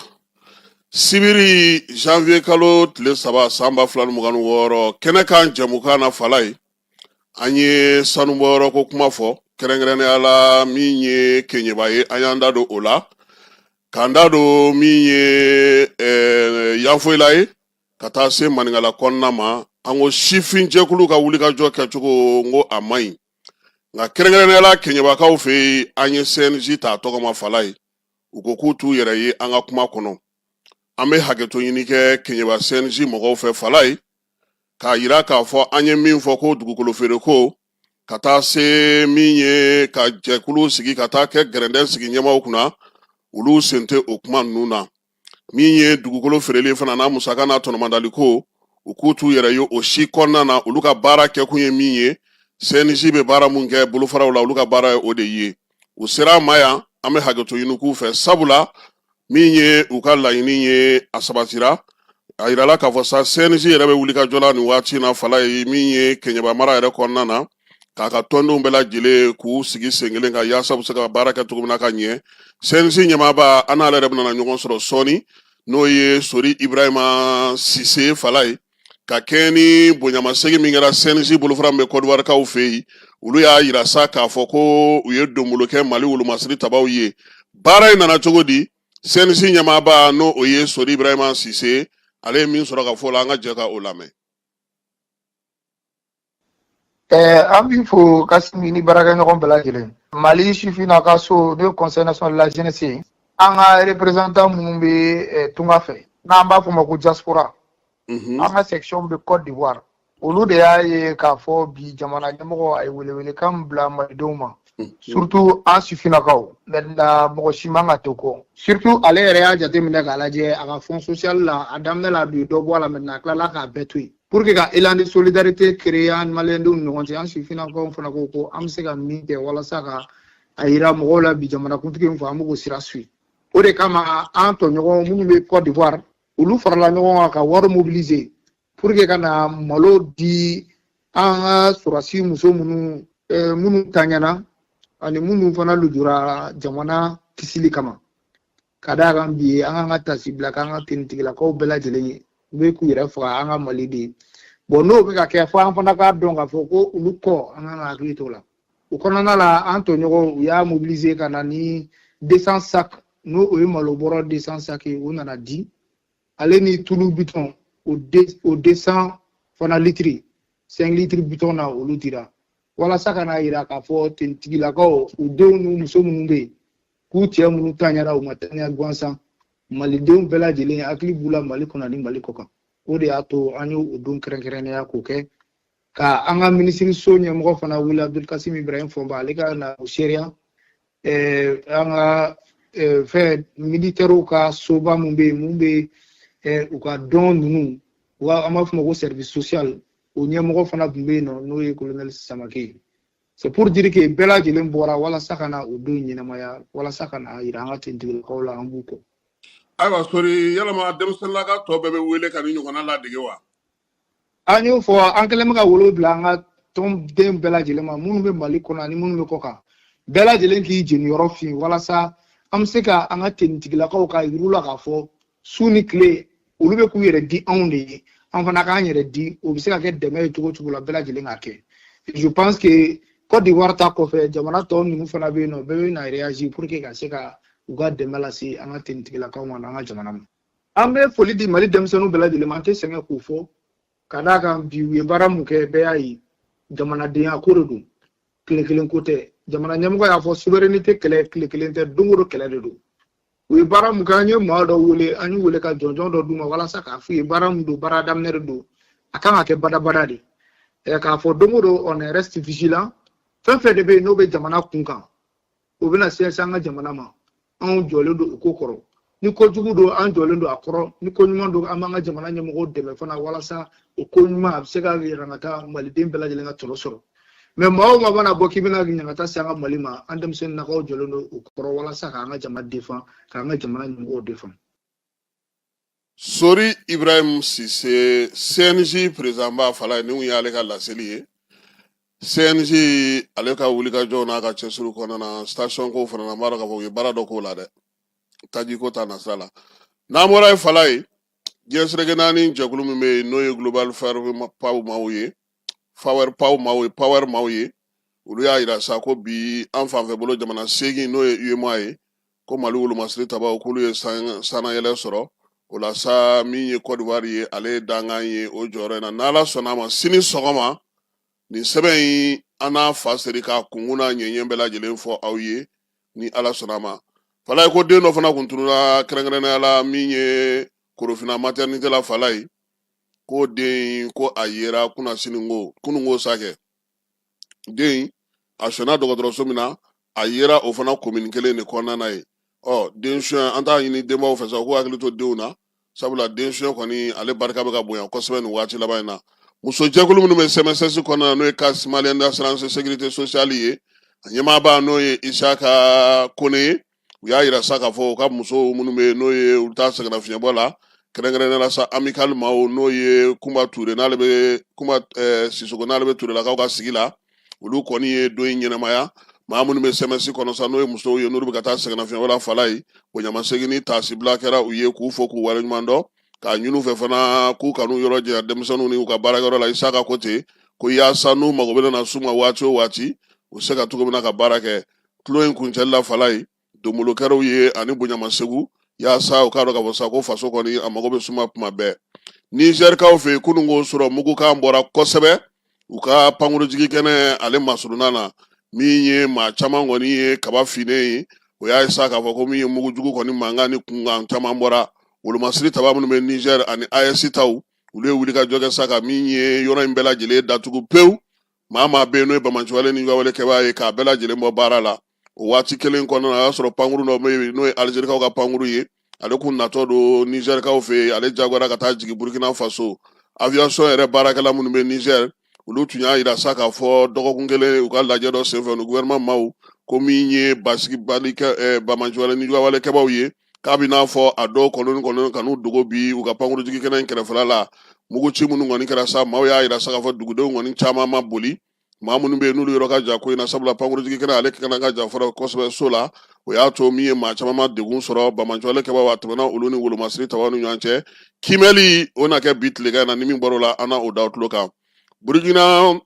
Sibiri janvier kalo tile 3 san 2026, kɛnɛ kan jɛmukan na, fala ye, an ye sanubɔyɔrɔ ko kuma fɔ, kɛrɛnkɛrɛnnenya la min ye Keɲeba ye, an y'an da don o la, k'an da don min ye Yanfoyila ye, ka taa se Maninkala kɔnɔna ma. An ko sifin jɛkulu ka wulikajɔ kɛcogo, n ko a man ɲi, nka kɛrɛnkɛrɛnnenya la Keɲebakaw fɛ yen, an ye CNJ ta tɔgɔ ma, fala ye, u ko k'u t'u yɛrɛ ye an ka kuma kɔnɔ. An bɛ hakɛto ɲini kɛ Keɲeba CNJ mɔgɔw fɛ, fala ye, k'a yira k'a fɔ an ye min fɔ ko dugukolo feere ko, ka taa se min ye ka jɛkulu sigi, ka taa kɛ gɛrɛndɛ sigi ɲɛmaaw kunna, olu sen tɛ o kuma ninnu na. Min ye dugukolo feereli fana n'a musaka n'a tɔnɔmadali ko, u k'u t'u yɛrɛ ye o si kɔnɔna na. Olu ka baara kɛkun ye min ye, CNJ bɛ baara mun kɛ bolofaraw la, olu ka baara ye o de ye. U sera an ma yan, an bɛ hakɛto ɲini k'u fɛ, sabula min ye u ka laɲini ye, a sabatira. A yirala k'a fɔ sa CNJ yɛrɛ bɛ wuli ka jɔ la nin waati in na, fala ye, min ye Keɲeba mara yɛrɛ kɔnɔna na, k'a ka tɔndenw bɛɛ lajɛlen k'u sigi sen kelen kan yaasa u bɛ se ka baara kɛ cogo min na ka ɲɛ. CNJ ɲɛmaaba, an n'ale yɛrɛ bɛna ɲɔgɔn sɔrɔ sɔɔni, n'o ye Sori Ibrahima Sise, fala ye, ka kɛɲɛ ni bonyamasegin min kɛra CNJ bolofara min bɛ Kɔdiwarikaw fɛ yen. Olu y'a yira sa k'a fɔ ko u ye donbolo kɛ Mali wolomasiri tabaw ye. Baara in nana cogo di? CNJ ɲɛmaaba, n'o o ye Sori Ibrahima Sise, ale ye min sɔrɔ ka fɔ o la, an ka jɛ ka o lamɛn. An b'i fo, Kasimi, ni baarakɛɲɔgɔn bɛɛ lajɛlen. Mali sifinnaka so, n'o ye Conseil national de la jeunesse ye, an ka représentant minnu bɛ tunga fɛ, n'an b'a fɔ o ma ko diaspora, an ka section bɛ Côte d'Ivoire, olu de y'a ye k'a fɔ bi jamana ɲɛmɔgɔ a ye welewelekan bila malidenw ma, surtout an sifinnakaw. Maintenant, mɔgɔ si man ka to kɔ. Surtout ale yɛrɛ y'a jateminɛ k'a lajɛ a ka fonds social la, a daminɛ la, a ye dɔ bɔ a la, maintenant a tilala k'a bɛɛ to yen pour que ka élan de solidarité créer an maliyɛndenw ni ɲɔgɔn cɛ. An sifinnakaw fana ko ko an bɛ se ka min kɛ walasa ka a yira mɔgɔw la bi jamanakuntigi min fɔ, an bɛ k'o sira suit. O de kama an tɔɲɔgɔn minnu bɛ Côte d'Ivoire, olu farala ɲɔgɔn kan ka wari mobiliser pour que ka na malo di an ka sɔrɔdasi muso minnu taɲana ani minnu fana lujura jamana kisili kama. Ka d'a kan bi an k'an ka tasi bila k'an ka tenitigilakaw bɛɛ lajɛlen ye, u bɛ k'u yɛrɛ faga an ka Mali de ye. Bon, n'o bɛ ka kɛ, fo an fana k'a dɔn k'a fɔ ko olu kɔ, an kan ka hakili t'o la. O kɔnɔna la, an tɔɲɔgɔnw, u y'a mobiliser ka na ni 200 sacs, n'o o ye malo bɔrɔ 200 sacs ye, o nana di, ale ni tulu bitɔn o 200 fana litiri, 5 litres bitɔn na, olu dira walasa ka n'a yira k'a fɔ tenitigilakaw, u denw n'u muso minnu bɛ yen, k'u cɛ minnu taɲara, u ma taɲa gansan. Malidenw bɛɛ lajɛlen hakili b'u la Mali kɔnɔ ani Mali kɔ kan. O de y'a to an y'o don kɛrɛnkɛrɛnnenya k'o kɛ, ka an ka minisiriso ɲɛmɔgɔ fana wele, Abdulkasim Ibrahim Fɔnba, ale ka na o seereya. An ka fɛn militaires ka soba mun bɛ yen, mun bɛ u ka dɔn ninnu, an b'a fɔ o ma ko service social, o ɲɛmɔgɔ fana tun bɛ yen nɔ, n'o ye colonel Samake ye. C'est pour dire que bɛɛ lajɛlen bɔra walasa ka na o don ɲɛnamaya, walasa ka na yira an ka tentigilakaw la an b'u kɔ. Ayiwa Sori, yalama denmisɛnninlaka tɔ bɛɛ bɛ wele ka ni ɲɔgɔnna ladege wa? An y'o fɔ, an kɛlen bɛ ka wolo bila an ka tɔnden bɛɛ lajɛlen ma, minnu bɛ Mali kɔnɔ ani minnu bɛ kɔ kan, bɛɛ lajɛlen k'i jeniyɔrɔ fin walasa an bɛ se ka an ka tenitigilakaw ka yir'u la k'a fɔ su ni tile olu bɛ k'u yɛrɛ di anw de ye, an fana k'an yɛrɛ di. O bɛ se ka kɛ dɛmɛ ye cogo cogo la, bɛɛ lajɛlen k'a kɛ. Je pense que Côte d'Ivoire ta kɔfɛ, jamana tɔ ninnu fana bɛ yen nɔ, bɛɛ bɛ na réagir pour que ka se ka u ka dɛmɛ lase an ka tenitigilakaw ma n'an ka jamana ma. An bɛ foli di Mali denmisɛnninw bɛɛ lajɛlen ma, an tɛ sɛgɛn k'o fɔ, ka d'a kan bi u ye baara mun kɛ, bɛɛ y'a ye, jamanadenya ko de don, tile kelen ko tɛ. Jamana ɲɛmɔgɔ y'a fɔ, souveraineté kɛlɛ tile kelen tɛ, don o don kɛlɛ de don. U ye baara mun kɛ, an ye maa dɔ wele, an y'u wele ka jɔnjɔn dɔ d'u ma walasa k'a f'u ye baara mun don, baara daminɛ de don, a kan ka kɛ badabada de. K'a fɔ don o don, on reste vigilant. Fɛn fɛn de bɛ yen n'o bɛ jamana kun kan, o bɛna sinsin an ka jamana ma, anw jɔlen don o ko kɔrɔ. Ni kojugu don, an jɔlen don a kɔrɔ. Ni ko ɲuman don, an b'an ka jamana ɲɛmɔgɔw dɛmɛ fana walasa o ko ɲuman a bɛ se ka yɛlɛn ka taa maliden bɛɛ lajɛlen ka tɔnɔ sɔrɔ. Mɛ maa o maa mana bɔ k'i bɛna ɲangata se an ka Mali ma, an denmisɛnninnakaw jɔlen don o kɔrɔ walasa k'an ka jamana défend, k'an ka jamana ɲɛmɔgɔw défend. Sori Ibrahim Sise, CNJ président ba fala ye, nin kun y'ale ka laseli ye. CNJ ale ka wulikajɔw n'a ka cɛsiri kɔnɔna na, station ko fana na, n b'a dɔn k'a fɔ u ye baara dɔ k'o la dɛ, taji ko ta nasira la. N'an bɔra ye, fala ye, diɲɛ seleke naani jɛkulu min bɛ yen, n'o ye Global Power maaw ye, Power maaw ye, Power maaw ye, olu y'a yira sa ko bi an fanfɛ bolo jamana 8, n'o ye UEMOA ye, ko Mali wolomasiri tabaw k'olu ye sannayɛlɛ sɔrɔ o la sa. Min ye Côte d'Ivoire ye, ale ye dankan ye o jɔyɔrɔ in na. N'Ala sɔnna a ma, sini sɔgɔma nin sɛbɛn in, an n'a fa seri k'a kunkun n'a ɲɛɲɛ bɛɛ lajɛlen fɔ aw ye, ni Ala sɔnna a ma. Falaye, ko den dɔ fana kun tununa, kɛrɛnkɛrɛnnenya la min ye Korofina maternité la. Falaye, ko den ko a yera kunasini ko kununko sa kɛ, den a sɔnna dɔgɔtɔrɔso min na, a yera o fana commune kelen de kɔnɔna na ye. Ɔ den suɲɛ, an t'a ɲini denbaw fɛ sa u k'u hakili to denw na, sabula den suɲɛ kɔni ale barika bɛ ka bonya kosɛbɛ nin waati laban in na. Muso jɛkulu minnu bɛ CMSS kɔnɔna na, n'o ye Caisse malienne d'assurance sécurité sociale ye, a ɲɛmaaba n'o ye Isaka Kone ye, u y'a yira sa k'a fɔ u ka musow minnu bɛ yen, n'o ye olu ta sɛgɛnnafiɲɛbɔ la, kɛrɛnkɛrɛnnenya la sa amicale maaw, n'o ye Kunba Ture, n'ale bɛ Kunba Sisoko, n'ale bɛ Turelakaw ka sigi la, olu kɔni ye don in ɲɛnamaya. Maa minnu bɛ CMS kɔnɔ sa, n'o ye musow ye, n'olu bɛ ka taa sɛgɛnnafiɲɛbɔ la, fala ye, bonyamasegin ni taasibila kɛra u ye, k'u fo k'u waleɲuman dɔn, k'a ɲini u fɛ fana k'u kan'u yɔrɔ janya denmisɛnninw ni u ka baarakɛyɔrɔ la. Isaka ko ten. Ko yaasa n'u mago bɛ na s'u ma waati o waati, u se ka cogo min na ka baara kɛ. Tulon in kuncɛli la, Falayi, donbolo kɛr'u ye ani bonyamasegu, yaasa u k'a dɔn k'a fɔ sa ko faso kɔni a mago bɛ s'u ma tuma bɛɛ. Nizɛrikaw fɛ yen, kunun ko sɔrɔ mugukan bɔra kosɛbɛ u ka pankurujigi kɛnɛ ale masurunna na, min ye maa caman kɔni ye kaba finnen ye. O y'a ye sa k'a fɔ ko min ye mugujugu kɔni mankan ni kunkan caman bɔra. Wolomasiri taba minnu bɛ Nizɛri ani AES taw, olu ye wulikajɔ kɛ sa ka min ye yɔrɔ in bɛɛ lajɛlen datugu pewu. Maa maa bɛ yen n'o ye banbaanciwale ni wale kɛbaa ye, k'a bɛɛ lajɛlen bɔ baara la. O waati kelen kɔnɔna na, o y'a sɔrɔ pankuru dɔ bɛ yen n'o ye Alizerikaw ka pankuru ye, ale kun natɔ don Nizɛrikaw fɛ yen, ale jagoyara ka taa jigin Burukina Faso. Aviation yɛrɛ baarakɛla minnu bɛ Nizɛri, olu tun y'a yira sa k'a fɔ dɔgɔkun kelen u ka lajɛ dɔ senfɛ ni gouvernement maaw, ko min ye basigibali kɛ banbaanciwale ni wale kɛbaaw ye, k'a bɛ n'a fɔ a dɔw kɔnɔ kɔnɔ ka n'u dogo bi u ka pankurujigi kɛnɛ in kɛrɛfɛla la. Muguci minnu kɔni kɛra sa, maaw y'a yira sa k'a fɔ dugudenw kɔni caman ma boli, maa minnu bɛ yen n'olu yɔrɔ ka jan ko in na, sabula pankurujigi kɛnɛ ale kɛnɛ ka jan fɔlɔ kosɛbɛ so la. O y'a to min ye maa caman ma degun sɔrɔ. Banbaanciwale kɛbaaw, a tɛmɛna olu ni wolomasiri tabaw ni ɲɔgɔn cɛ. Kiimɛli o na kɛ bi tilegan in na, ni min bɔr'o la, an na o da tulo kan. Burukina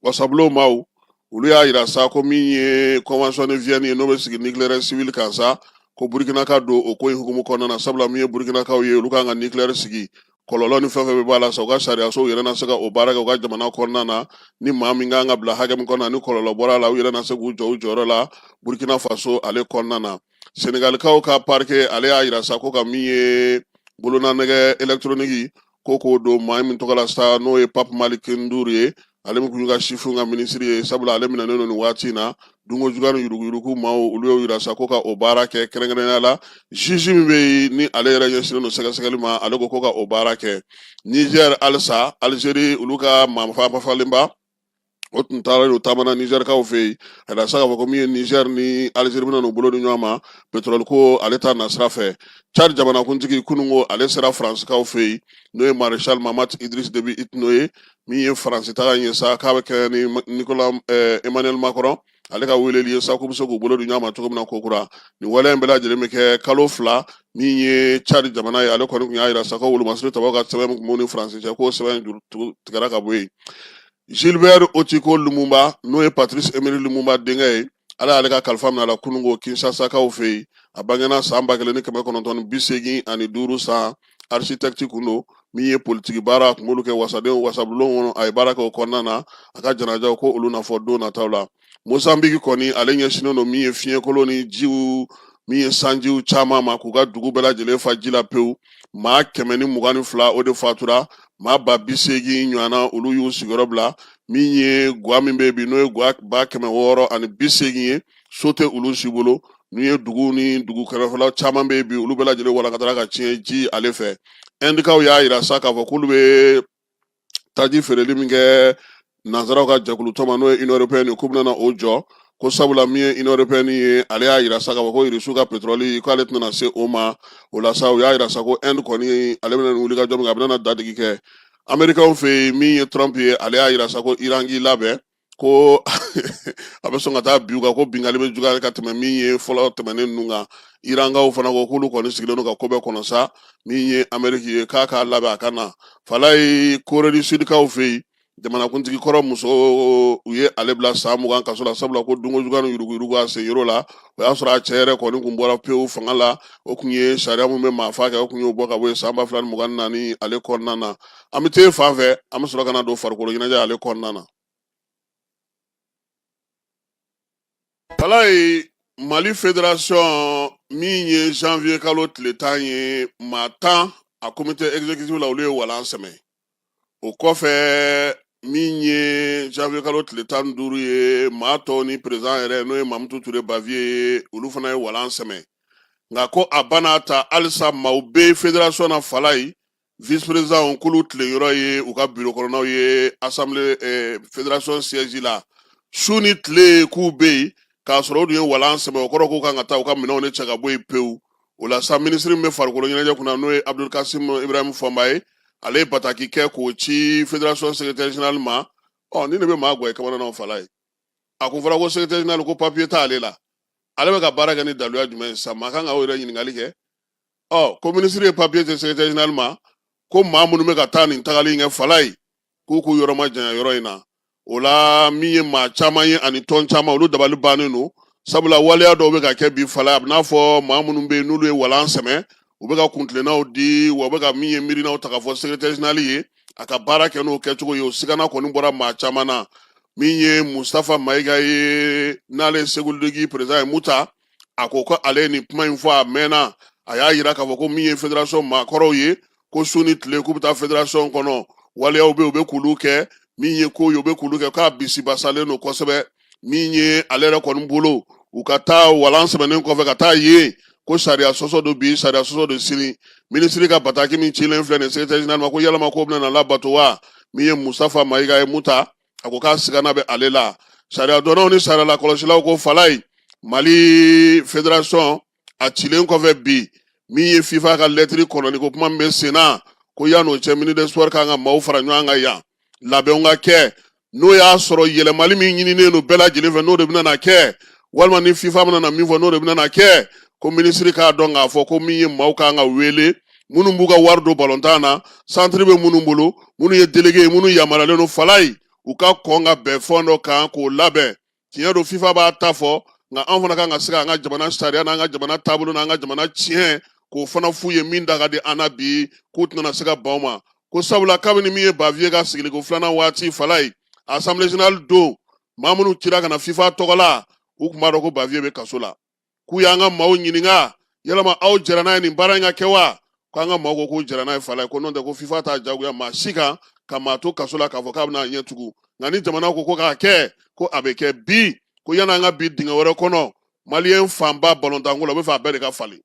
wasabulon maaw, olu y'a yira sa ko min ye convention de Vienne ye, n'o bɛ sigi nucléaire civil kan sa, ko Burukina ka don o ko in hukumu kɔnɔna na, sabula min ye Burukinakaw ye, olu kan ka nucléaire sigi, kɔlɔlɔ ni fɛn fɛn bɛ b'a la sa, u ka sariyasow yɛrɛ na se ka o baara kɛ u ka jamana kɔnɔna na. Ni maa min kan ka bila hakɛ min kɔnɔna, ni kɔlɔlɔ bɔra a la, u yɛrɛ na se k'u jɔ u jɔyɔrɔ la Burukina Faso ale kɔnɔna na. Senegalikaw ka parquet, ale y'a yira sa ko ka min ye bolonanɛgɛ électronique ko k'o don maa min tɔgɔ la sa, n'o ye Pape Malick Ndour ye, ale min kun y'u ka sifinw ka minisiri ye, sabula ale minɛnen don nin waati in na dunko juguya ni yuruguyurugu maaw, olu y'o yira sa ko ka o baara kɛ. Kɛrɛnkɛrɛnnenya la, juge min bɛ yen ni ale yɛrɛ ɲɛsinnen don sɛgɛsɛgɛli ma, ale ko ko ka o baara kɛ. Niger halisa, Algérie olu ka maa fafalenba o tun taara o taamana Nizɛrikaw fɛ yen, a yira sa k'a fɔ ko min ye Niger ni Algérie bɛna n'u bolo di ɲɔgɔn ma pétrole ko ale ta nasira fɛ. Tchad jamanakuntigi, kununko ale sera Faransikaw fɛ yen, n'o ye Maréchal Mahamat Idriss Déby Itno ye. Min ye Faransi taga in ye sa, k'a bɛ kɛ ni Nicolas Emmanuel Macron ale ka weleli ye sa, k'u bɛ se k'u bolo di ɲɔgɔn ma cogo min na kokura. Nin waleya in bɛɛ lajɛlen bɛ kɛ kalo 2. Min ye Tchad jamana ye, ale kɔni tun y'a yira sa ko wolomasiri tabaw ka sɛbɛn min tun b'u ni Faransi cɛ, k'o sɛbɛn juru tigɛra ka bɔ yen. Gilbert Otiko Lumumba, n'o ye Patrice Emery Lumumba denkɛ ye, ala y'ale ka kalifa minɛ a la kununko Kinshasakaw fɛ yen. A bangena san 1985 san, architecte kun don. Min ye politiki baara, a kun b'olu kɛ wasaden wasabulon kɔnɔ, a ye baara kɛ o kɔnɔna na. A ka janajaw ko olu na fɔ don nataw la. Mozambique kɔni, ale ɲɛsinnen don min ye fiɲɛkolon ni jiw, min ye sanjiw caman ma, k'u ka dugu bɛɛ lajɛlen fa ji la pewu. Maa 122 o de fatura, maa 80 000 ɲɔgɔnna olu y'u sigiyɔrɔ bila. Min ye gwa min bɛ bi, n'o ye gwa 680 000 ye, so tɛ olu si bolo. N'u ye dugu ni dugu kɛrɛfɛla caman bɛ bi, olu bɛɛ lajɛlen walankatara ka tiɲɛ ji ale fɛ. Ɛndikaw y'a yira sa k'a fɔ k'olu bɛ taji feereli min kɛ nansaraw ka jɛkulu tɔn ma, n'o ye Union européenne ye, k'u bɛna o jɔ, ko sabula min ye Union européenne ye, ale y'a yira sa k'a fɔ ko Irisiw ka pétrole k'ale tɛna se o ma. O la sa, u y'a yira sa ko Inde kɔni, ale bɛna nin wulikajɔ min kɛ, a bɛna dadigi kɛ Américains fɛ yen. Min ye Trump ye, ale y'a yira sa ko Iran k'i labɛn, ko a bɛ sɔn ka taa bin u kan, ko binkanni bɛ juguya ka tɛmɛ min ye fɔlɔ tɛmɛnen ninnu kan. Irankaw fana ko k'olu kɔni sigilen don ka ko bɛɛ kɔnɔ sa. Min ye Ameriki ye, k'a k'a labɛn a ka na. Falayi, Corée du Sudkaw fɛ yen, jamanakuntigi kɔrɔ muso, u ye ale bila san 20 kaso la, sabula ko dunko juguya ni yuruguyurugu a sen yer'o la. O y'a sɔrɔ a cɛ yɛrɛ kɔni kun bɔra pewu fanga la. O kun ye sariya min bɛ maafa kɛ, o kun y'o bɔ ka bɔ yen san 2024 ale kɔnɔna na. An bɛ t'e fan fɛ, an bɛ sɔrɔ ka na don farikolo ɲɛnajɛ ale kɔnɔna na. Falayi, Mali fédération, min ye janvier kalo tile 10 ye, maa 10 a comité exécutif la, olu ye walan sɛmɛ. O kɔfɛ, min ye janvier kalo tile 15 ye, maa tɔw ni président yɛrɛ, n'o ye Mamutu Ture Baviye ye, olu fana ye walan sɛmɛ. Nka ko a bana ta halisa, maaw bɛ fédération na, Falayi, vice président k'olu tilenyɔrɔ ye u ka bureau kɔnɔnaw ye, assemblée fédération siège la, su ni tile k'u bɛ yen, k'a sɔrɔ o dun ye walan sɛmɛ. O kɔrɔ k'u kan ka taa u ka minɛnw de cɛ ka bɔ yen pewu. O la sa, minisiri min bɛ farikolo ɲɛnajɛ kunna, n'o ye Abdul Kasim Ibrahim Fɔnba ye, ale ye bataki kɛ k'o ci fédération secrétaire général ma. Ɔ, ni ne bɛ maa gɔ ye kamanaw, Falayi, a kun fɔra ko secrétaire général ko papier t'ale la, ale bɛ ka baara kɛ ni daluya jumɛn ye sa? Maa kan ka o yɛrɛ ɲininkali kɛ. Ɔ, ko minisiri ye papier ci secrétaire général ma ko maa minnu bɛ ka taa nin tagali in kɛ, Falayi, K'u k'u yɔrɔ majanya yɔrɔ in na. O la, min ye maa caman ye ani tɔn caman, olu dabali bannen don, sabula waleya dɔw bɛ ka kɛ bi fala, a bɛ n'a fɔ maa minnu bɛ yen n'olu ye walan sɛmɛ, u bɛ ka kuntilennaw di wa, u bɛ ka min ye miirinaw ta k'a fɔ secrétaire général ye a ka baara kɛ n'o kɛcogo ye. O sigana kɔni bɔra maa caman na. Min ye Mustafa Mayiga ye, n'ale ye Segu Ligue président ye, Muta, a ko ko ale ye nin kuma in fɔ a mɛnna. A y'a yira k'a fɔ ko min ye fédération maakɔrɔw ye, ko su ni tile k'u bɛ taa fédération kɔnɔ, waleyaw bɛ yen, u bɛ k'olu kɛ, min ye ko ye, u bɛ k'olu kɛ, k'a bisibasalen don kosɛbɛ. Min ye ale yɛrɛ kɔni bolo, u ka taa walan sɛmɛnen kɔfɛ ka taa yen, ko sariya sɔsɔ don bi, sariya sɔsɔ don sini. Minisiri ka bataki min cilen filɛ nin secrétaire général ma, ko yalama ko bɛna na labato wa? Min ye Mustafa Mayiga ye, Muta, a ko k'a sigana bɛ ale la. Sariya dɔnnaw ni sariya lakɔlɔsilaw ko falayi, Mali fédération a cilen kɔfɛ bi, min ye FIFA ka lɛtiri kɔnɔni ko kuma min bɛ sen na, ko yan'o cɛ, ministre des sports kan ka maaw fara ɲɔgɔn kan yan, labɛnw ka kɛ, n'o y'a sɔrɔ yɛlɛmali min ɲininen don bɛɛ lajɛlen fɛ, n'o de bɛna na kɛ, walima ni FIFA bɛna na min fɔ, n'o de bɛna na kɛ. Ko minisiri k'a dɔn k'a fɔ ko min ye maaw kan ka wele, minnu b'u ka wari don balontan na, santiri bɛ minnu bolo, minnu ye délégué ye, minnu yamaruyalen don falayi, u ka kɔn ka bɛn fɛn dɔ kan k'o labɛn. Tiɲɛ don, FIFA b'a ta fɔ, nka anw fana kan ka se k'an ka jamana sariya n'an ka jamana taabolo n'an ka jamana tiɲɛ k'o fana f'u ye, min da ka di an na bi, k'u tɛna se ka ban o ma. Ko sabula kabini min ye Bavieux ka sigiliko filanan waati falayi, assemblée générale don, maa minnu cira ka na FIFA tɔgɔ la, u tun b'a dɔn ko Bavieux bɛ kaso la. K'u y'an ka maaw ɲininka, yalama aw jɛra n'a ye nin baara in ka kɛ wa? K'an ka maaw ko k'u jɛra n'a ye falayi, ko n'o tɛ ko FIFA t'a jagoya maa si kan ka maa to kaso la k'a fɔ k'a bɛna ɲɛ tugun, nka ni jamana ko ko k'a kɛ, ko a bɛ kɛ bi. Ko yan'an ka bi dingɛ wɛrɛ kɔnɔ, maliyɛn fanba balontanko la, u bɛ fɛ a bɛɛ de ka falen.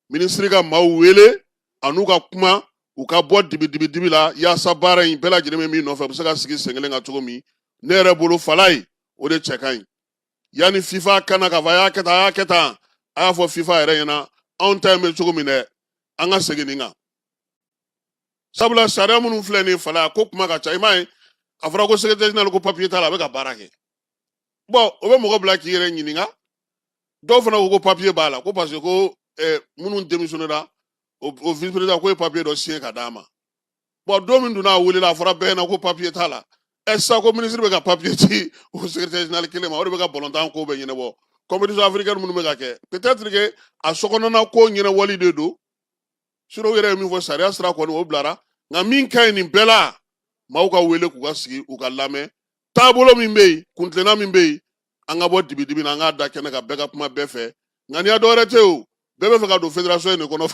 Minisiri ka maaw wele an'u ka kuma, u ka bɔ dibi dibi dibi la, yaasa baara in bɛɛ lajɛlen bɛ min nɔfɛ, u bɛ se ka sigi sen kelen kan cogo min. Ne yɛrɛ bolo falayi, o de cɛ ka ɲi. Yanni FIFA kana k'a fɔ a y'a kɛ tan, a y'a kɛ tan, a y'a fɔ FIFA yɛrɛ ɲɛna anw ta in bɛ cogo min dɛ, an ka segin nin kan, sabula sariya minnu filɛ nin ye fala, ko kuma ka ca. I m'a ye, a fɔra ko secrétaire général ko papier t'a la, a bɛ ka baara kɛ. Bon, o bɛ mɔgɔ bila k'i yɛrɛ ɲininka. Dɔw fana ko ko papier b'a la, ko parce que ko minnu démissionnera, o vice président ko ye papier dɔ signé ka d'a ma. Bon, don min donna a welela, a fɔra bɛɛ ɲɛna ko papier t'a la. Sisan ko ministre bɛ ka papier ci o secrétaire général kelen ma, o de bɛ ka balontan ko bɛɛ ɲɛnabɔ, compétition africaine minnu bɛ ka kɛ. Peut-être que a sokɔnɔna ko ɲɛnabɔli de don. Sinon u yɛrɛ ye min fɔ sariya sira kɔni, o bilara. Nka min ka ɲi nin bɛɛ la, maaw ka wele k'u ka sigi, u ka lamɛn, taabolo min bɛ yen, kuntilenna min bɛ yen, an ka bɔ dibi dibi na, an k'a da kɛnɛ kan, bɛɛ ka kuma bɛɛ fɛ. Nka n'i y'a dɔwɛrɛ tɛ o, bɛɛ bɛ fɛ ka don fédération in de kɔnɔ.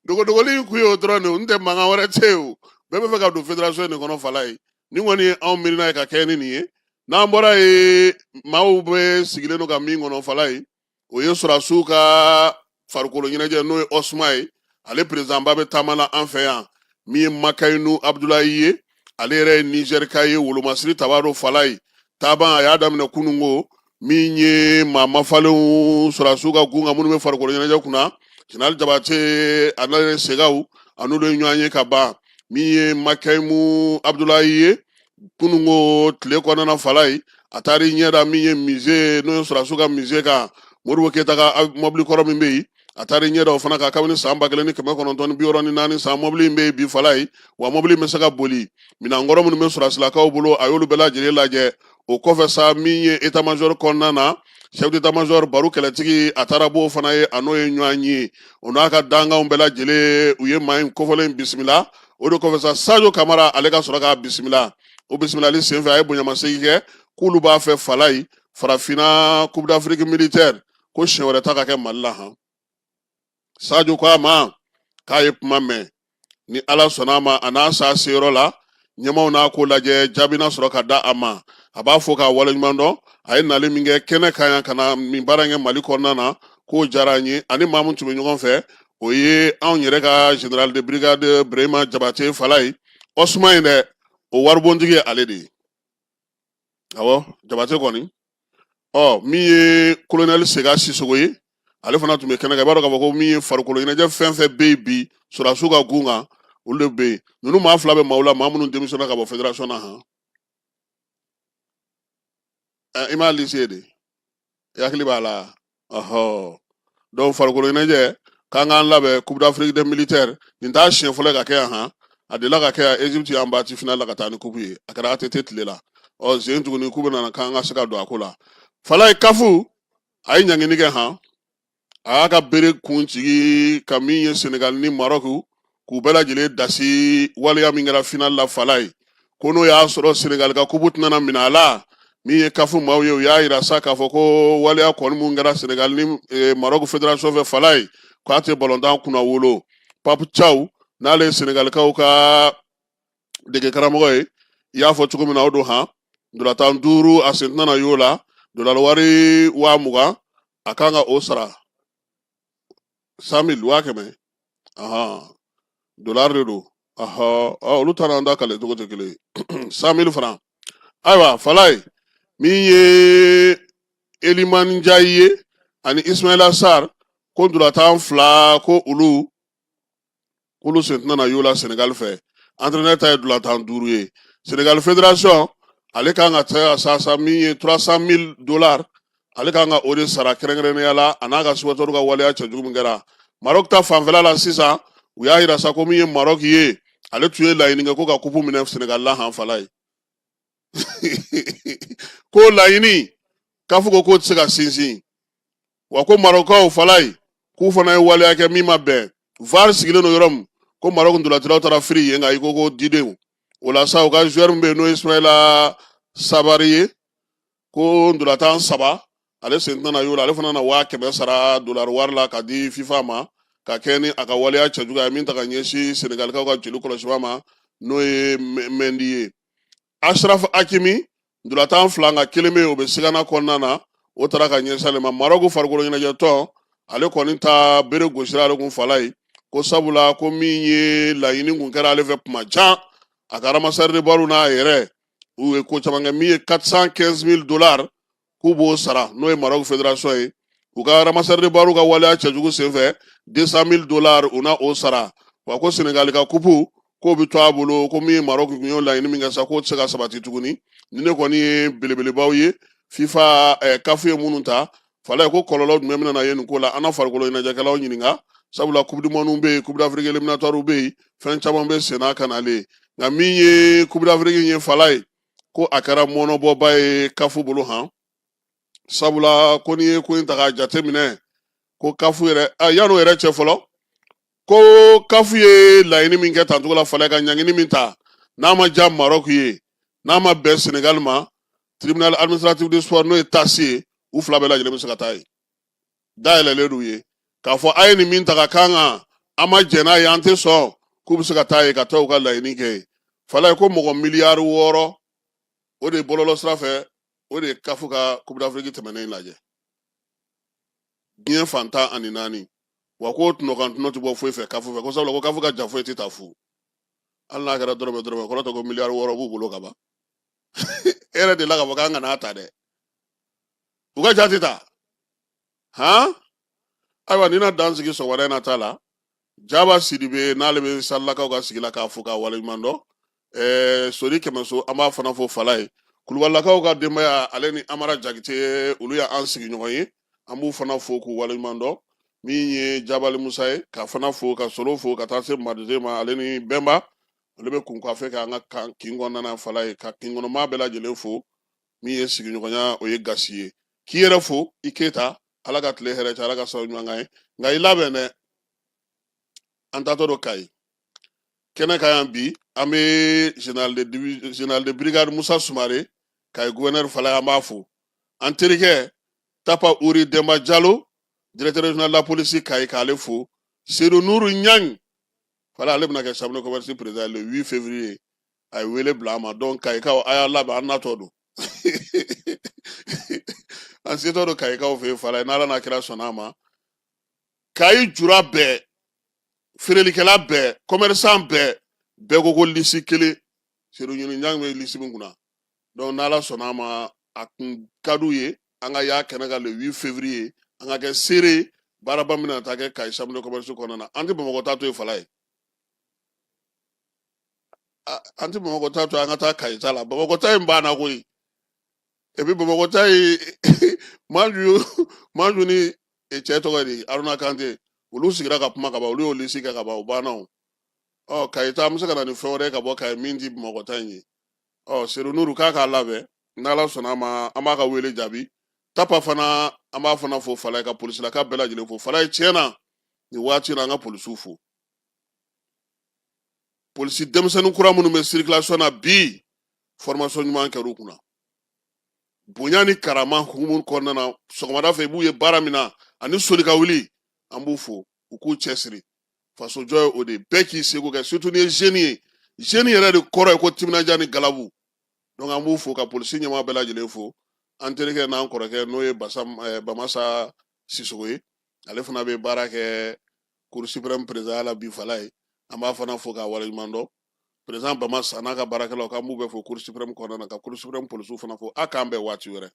Dogodogoli in kun ye o dɔrɔn de ye, n tɛ mankan wɛrɛ tɛ yen o. Bɛɛ bɛ fɛ ka don fédération in de kɔnɔ falayi. Nin kɔni ye anw miirina ye ka kɛ ni nin ye. N'an bɔra yen, maaw bɛ sigilen don ka min kɔnɔ falayi, o ye sɔrɔdasiw ka farikolo ɲɛnajɛ, n'o ye USMA ye, ale président ba bɛ taama la an fɛ yan. Min ye Makayinu Abudulayi ye, ale yɛrɛ ye Nizɛrika ye, wolomasiri taba don falayi. Taban a y'a daminɛ kununko, min ye maa mafalenw sɔrɔdasiw ka gun kan, minnu bɛ farikolo ɲɛnajɛ kunna, général Jabate a n'ale Segaw, a n'olu ye ɲɔgɔn ye ka ban. Min ye Makayimu Abudulayi ye, kununko tile kɔnɔna falayi, a taara i ɲɛ da min ye musée, n'o ye sɔrɔdasiw ka musée kan, Modibo Keyita ka mɔbili kɔrɔ min bɛ yen, a taara i ɲɛ da o fana kan. Kabini san 1964 san, mɔbili in bɛ yen bi falayi, wa mɔbili in bɛ se ka boli. Minɛnkɔrɔ minnu bɛ sɔrɔdasilakaw bolo, a y'olu bɛɛ lajɛlen lajɛ. O kɔfɛ sa, min ye état major kɔnɔna na, chef d'état major Baru Kɛlɛtigi, a taara b'o fana ye, a n'o ye ɲɔgɔn ye, o n'a ka dankanw bɛɛ lajɛlen, u ye maa in kofɔlen bisimila. O de kɔfɛ sa, Sajo Kamara, ale ka sɔrɔ k'a bisimila. O bisimilali senfɛ, a ye bonyamasegin kɛ k'olu b'a fɛ falayi, farafinna Coupe d'Afrique militaire, ko siɲɛ wɛrɛ ta ka kɛ Mali la han. Sajo ko a ma k'a ye kuma mɛn, ni Ala sɔnna a ma, a n'a sa seyɔrɔ la, ɲɛmaaw n'a ko lajɛ, jaabi na sɔrɔ ka da a ma. A b'a fɔ k'a waleɲuman dɔn, a ye nali min kɛ kɛnɛ kan yan ka na min baara in kɛ Mali kɔnɔna na, k'o diyara an ye. Ani maa min tun bɛ ɲɔgɔn fɛ, o ye anw yɛrɛ ka général de brigade Birahima Jabate falayi. USMA in dɛ, o waribontigi ye ale de ye. Awɔ, Jabate kɔni. Ɔ, min ye colonel Sega Sisogo ye, ale fana tun bɛ kɛnɛ kan. I b'a dɔn k'a fɔ ko min ye farikolo ɲɛnajɛ fɛn fɛn bɛ yen bi, sɔrɔdasiw ka gun kan, olu de bɛ yen. Ninnu maa fila bɛ maaw la, maa minnu démissionna ka bɔ fédération na han. I m'a liste ye de, i hakili b'a la. Ɔhɔ, donc farikolo ɲɛnajɛ k'an k'an labɛn, Coupe d'Afrique des militaires, nin t'a siɲɛ fɔlɔ ye ka kɛ yan han. A delila ka kɛ yan, Egypte y'an battu finale la ka taa ni coupe ye, a kɛra ATT tile la. Ɔ zen tuguni k'u bɛna k'an ka se ka don a ko la. Falaye, CAF a ye ɲangini kɛ han, a y'a ka bere kun jigi ka min ye Senegal ni Maroc, k'u bɛɛ lajɛlen dasi waleya min kɛra finale la. Falaye, ko n'o y'a sɔrɔ Senegal ka kupu tɛna minɛ a la. Min ye CAF maaw ye, u y'a yira sa k'a fɔ ko waleya kɔni mun kɛra Senegal ni Maroc fédération fɛ, Falaye, k'a tɛ balontan kunna wolo. Pape Thiaw, n'ale ye Senegalikaw ka dege karamɔgɔ ye, i y'a fɔ cogo min na, o don han, ntolatan 5 a sen tɛna y'o la, dolari wari 20,000 a kan ka o sara, 100 000, 100,000, ahan, dolari de don, ahɔ, olu ta n'an ta kale cogo tɛ kelen ye, 100 000 francs. Ayiwa Falaye, min ye Eliman Njayi ye ani Ismaila Sarr, ko ntolatan 2, ko olu k'olu sen tɛna y'o la Senegal fɛ. Entraîneur ta ye ntolatan 5 ye. Senegal fédération, ale kan ka taa sasa min ye 300 000 dollars, ale kan ka o de sara kɛrɛnkɛrɛnnenya la, a n'a ka supporter ka waleya cɛjugu min kɛra. Maroc ta fanfɛla la sisan, u y'a yira sa ko min ye Maroc ye, ale tun ye laɲini kɛ ko ka kupu minɛ Senegal la han. Falaye, ko laɲini k'a fɔ ko k'o tɛ se ka sinsin wa, ko Marɔkaw, Falaye, k'u fana ye waleya kɛ min ma bɛn. VAR sigilen don yɔrɔ min, ko Marɔk ntolacilaw taara firi yen nka i ko ko didenw. O la sa, u ka joueur min bɛ yen, n'o ye Ismaila Sabari ye, ko ntolatan 3 ale sen tɛna y'o la. Ale fana na 100,000 sara dolari wari la ka di FIFA ma, ka kɛ ni a ka waleya cɛjugu ye min ta ka ɲɛsin Senegalikaw ka jeli kɔlɔsiba ma, n'o ye Mendy ye. Ashraf Hakimi, ntolatan 2, nka kelen bɛ yen, o bɛ sigana kɔnɔna na, o taara ka ɲɛsin ale ma. Marɔku farikolo ɲɛnajɛ tɔn, ale kɔni ta bere gosira ale kun, Falaye, ko sabula ko min ye laɲini kun kɛra ale fɛ kuma jan, a ka ramasseur de ballew n'a yɛrɛ, u ye ko caman kɛ. Min ye 415 000 dollars, k'u b'o sara, n'o ye Maroc fédération ye. U ka ramasseur de ballew ka waleya cɛjugu senfɛ, 200 000 dollars, u na o sara wa. Ko Senegal ka kupu, k'o bɛ to a bolo. Ko min ye Maroc kun y'o laɲini min kɛ sa, k'o tɛ se ka sabati tuguni. Ni ne kɔni ye belebelebaw ye, FIFA, CAF ye minnu ta, Falaye, ko kɔlɔlɔ jumɛn bɛna na ye nin ko la? An na farikolo ɲɛnajɛkɛlaw ɲininka, sabula coupe du monde bɛ yen, coupe d'Afrique éliminatoire bɛ yen, fɛn caman bɛ senna ka nalen. Nka min ye coupe d'Afrique ye, Falaye, ko a kɛra mɔnɔbɔba ye CAF bolo han, sabula ko n'i ye ko in ta k'a jateminɛ, ko CAF yɛrɛ, yan'o yɛrɛ cɛ fɔlɔ, ko CAF ye laɲini min kɛ tancogo la, Falaye, ka ɲangini min ta, n'a ma diya Maroc ye, n'a ma bɛn Senegal ma, tribunal administratif de sport, n'o ye TAS ye, u fila bɛɛ lajɛlen bɛ se ka taa yen. Dayɛlɛlen d'u ye k'a fɔ a ye nin min ta ka kan kan, an ma jɛn n'a ye, an tɛ sɔn, k'u bɛ se ka taa yen ka taa u ka laɲini kɛ yen. Falaye, ko mɔgɔ miliyari 6, o de ye bɔlɔlɔ sira fɛ, o de ye CAF ka coupe d'Afrique tɛmɛnen lajɛ diɲɛ fan 14. Wa ko tɔnɔkan tɔnɔ tɛ bɔ foyi fɛ CAF fɛ, ko sabula ko CAF ka ja foyi tɛ taa fu, hali n'a kɛra dɔrɔmɛ dɔrɔmɛ. Kɔrɔ tɛ ko miliyari 6 b'u bolo ka ban. E yɛrɛ delila k'a fɔ k'an kana ta dɛ, u ka ja tɛ taa han. Ayiwa, ni na dan sigi sɔgɔmada in na ta la, Jaba Sidibe, n'ale bɛ Salilakaw ka sigi la, k'a fo k'a waleɲuman dɔn. Sori Kɛmɛso, an b'a fana fo. Falaye, Kulubalilakaw ka denbaya, ale ni Amara Jakite, olu y'an sigiɲɔgɔn ye, an b'u fana fo k'u waleɲuman dɔn. Min ye Jabali Musa ye, k'a fana fo, ka Solo fo, ka taa se Madize ma, ale ni Bɛnba, olu bɛ kun kɔfɛ k'an ka kin kɔnɔna na. Falaye, ka kin kɔnɔmaa bɛɛ lajɛlen fo. Min ye sigiɲɔgɔnya, o ye gasi ye. K'i yɛrɛ fo, i Keyita, Ala ka tile hɛrɛ cɛ, Ala ka sababu ɲuman k'an ye. Nka i labɛn dɛ, an taatɔ don Kayi kɛnɛ kan yan bi. An bɛ général de brigade Musa Sumare, Kayi gouverneur, Falaye, an b'a fo. An terikɛ Tapa Uri Demba Jalo, directeur régional de la police Kayi, k'ale fo. Seydou Nuru Ɲang, Falaye, ale bɛna kɛ chambre de commerce président le 8 février, a ye wele bila an ma. Donc Kayikaw, a y'a labɛn, an natɔ don, an setɔ don Kayikaw fɛ yen. Falaye, n'Ala n'a kira sɔnna a ma, Kayi jura bɛɛ, feerelikɛla bɛɛ, commerçant bɛɛ, bɛɛ ko ko liste kelen, Seydou Nuru Ɲang bɛ liste min kunna. Donc n'Ala sɔnna a ma, a kun ka d'u ye an ka y'a kɛnɛ kan le 8 février, an ka kɛ seere baaraba min na taa kɛ Kayi chambre de commerce kɔnɔna na. An tɛ Bamakɔ ta to yen, Falaye, an tɛ Bamakɔ ta to, an ka taa Kayi ta la. Bamakɔ ta in banna koyi. Et puis Bamakɔ ta in, Maju ni cɛ tɔgɔ de Aruna Kante, olu sigira ka kuma ka ban, olu y'o liste kɛ ka ban, o banna. O Ɔ, Kayi ta, an bɛ se ka na ni fɛn wɛrɛ ye ka bɔ Kayi min ti Bamakɔ ta in ye. Ɔ, Sedu Nuru k'a k'a labɛn, n'Ala sɔnna a ma, an b'a ka wele jaabi. Tapa fana, an b'a fana fo Falaye, ka polisilaka bɛɛ lajɛlen fo Falaye. Tiɲɛ na, nin waati na, an ka polisiw fo. Polisi denmisɛnnin kura minnu bɛ circulation na bi, formation ɲuman kɛr'u kunna, bonya ni karama hukumu kɔnɔna na. Sɔgɔmada fɛ, i b'u ye baara min na ani soli ka wuli, an b'u fo, u k'u cɛsiri. Fasojɔ ye o de ye, bɛɛ k'i seko kɛ, surtout n'i ye jeune ye. Jeune yɛrɛ de kɔrɔ ye ko timinandiya ni galabu. Donc an b'u fo, ka polisi ɲɛmaa bɛɛ lajɛlen fo. An terikɛ n'an kɔrɔkɛ, n'o ye Basa Bamasa Sisogo ye, ale fana bɛ baara kɛ Cour suprême président la bi Falaye, an b'a fana fo k'a waleɲuman dɔn. Président Bamasa n'a ka baarakɛlaw, k'an b'u bɛɛ fo Cour suprême kɔnɔna na, ka Cour suprême polisiw fana fo. A k'an bɛn waati wɛrɛ.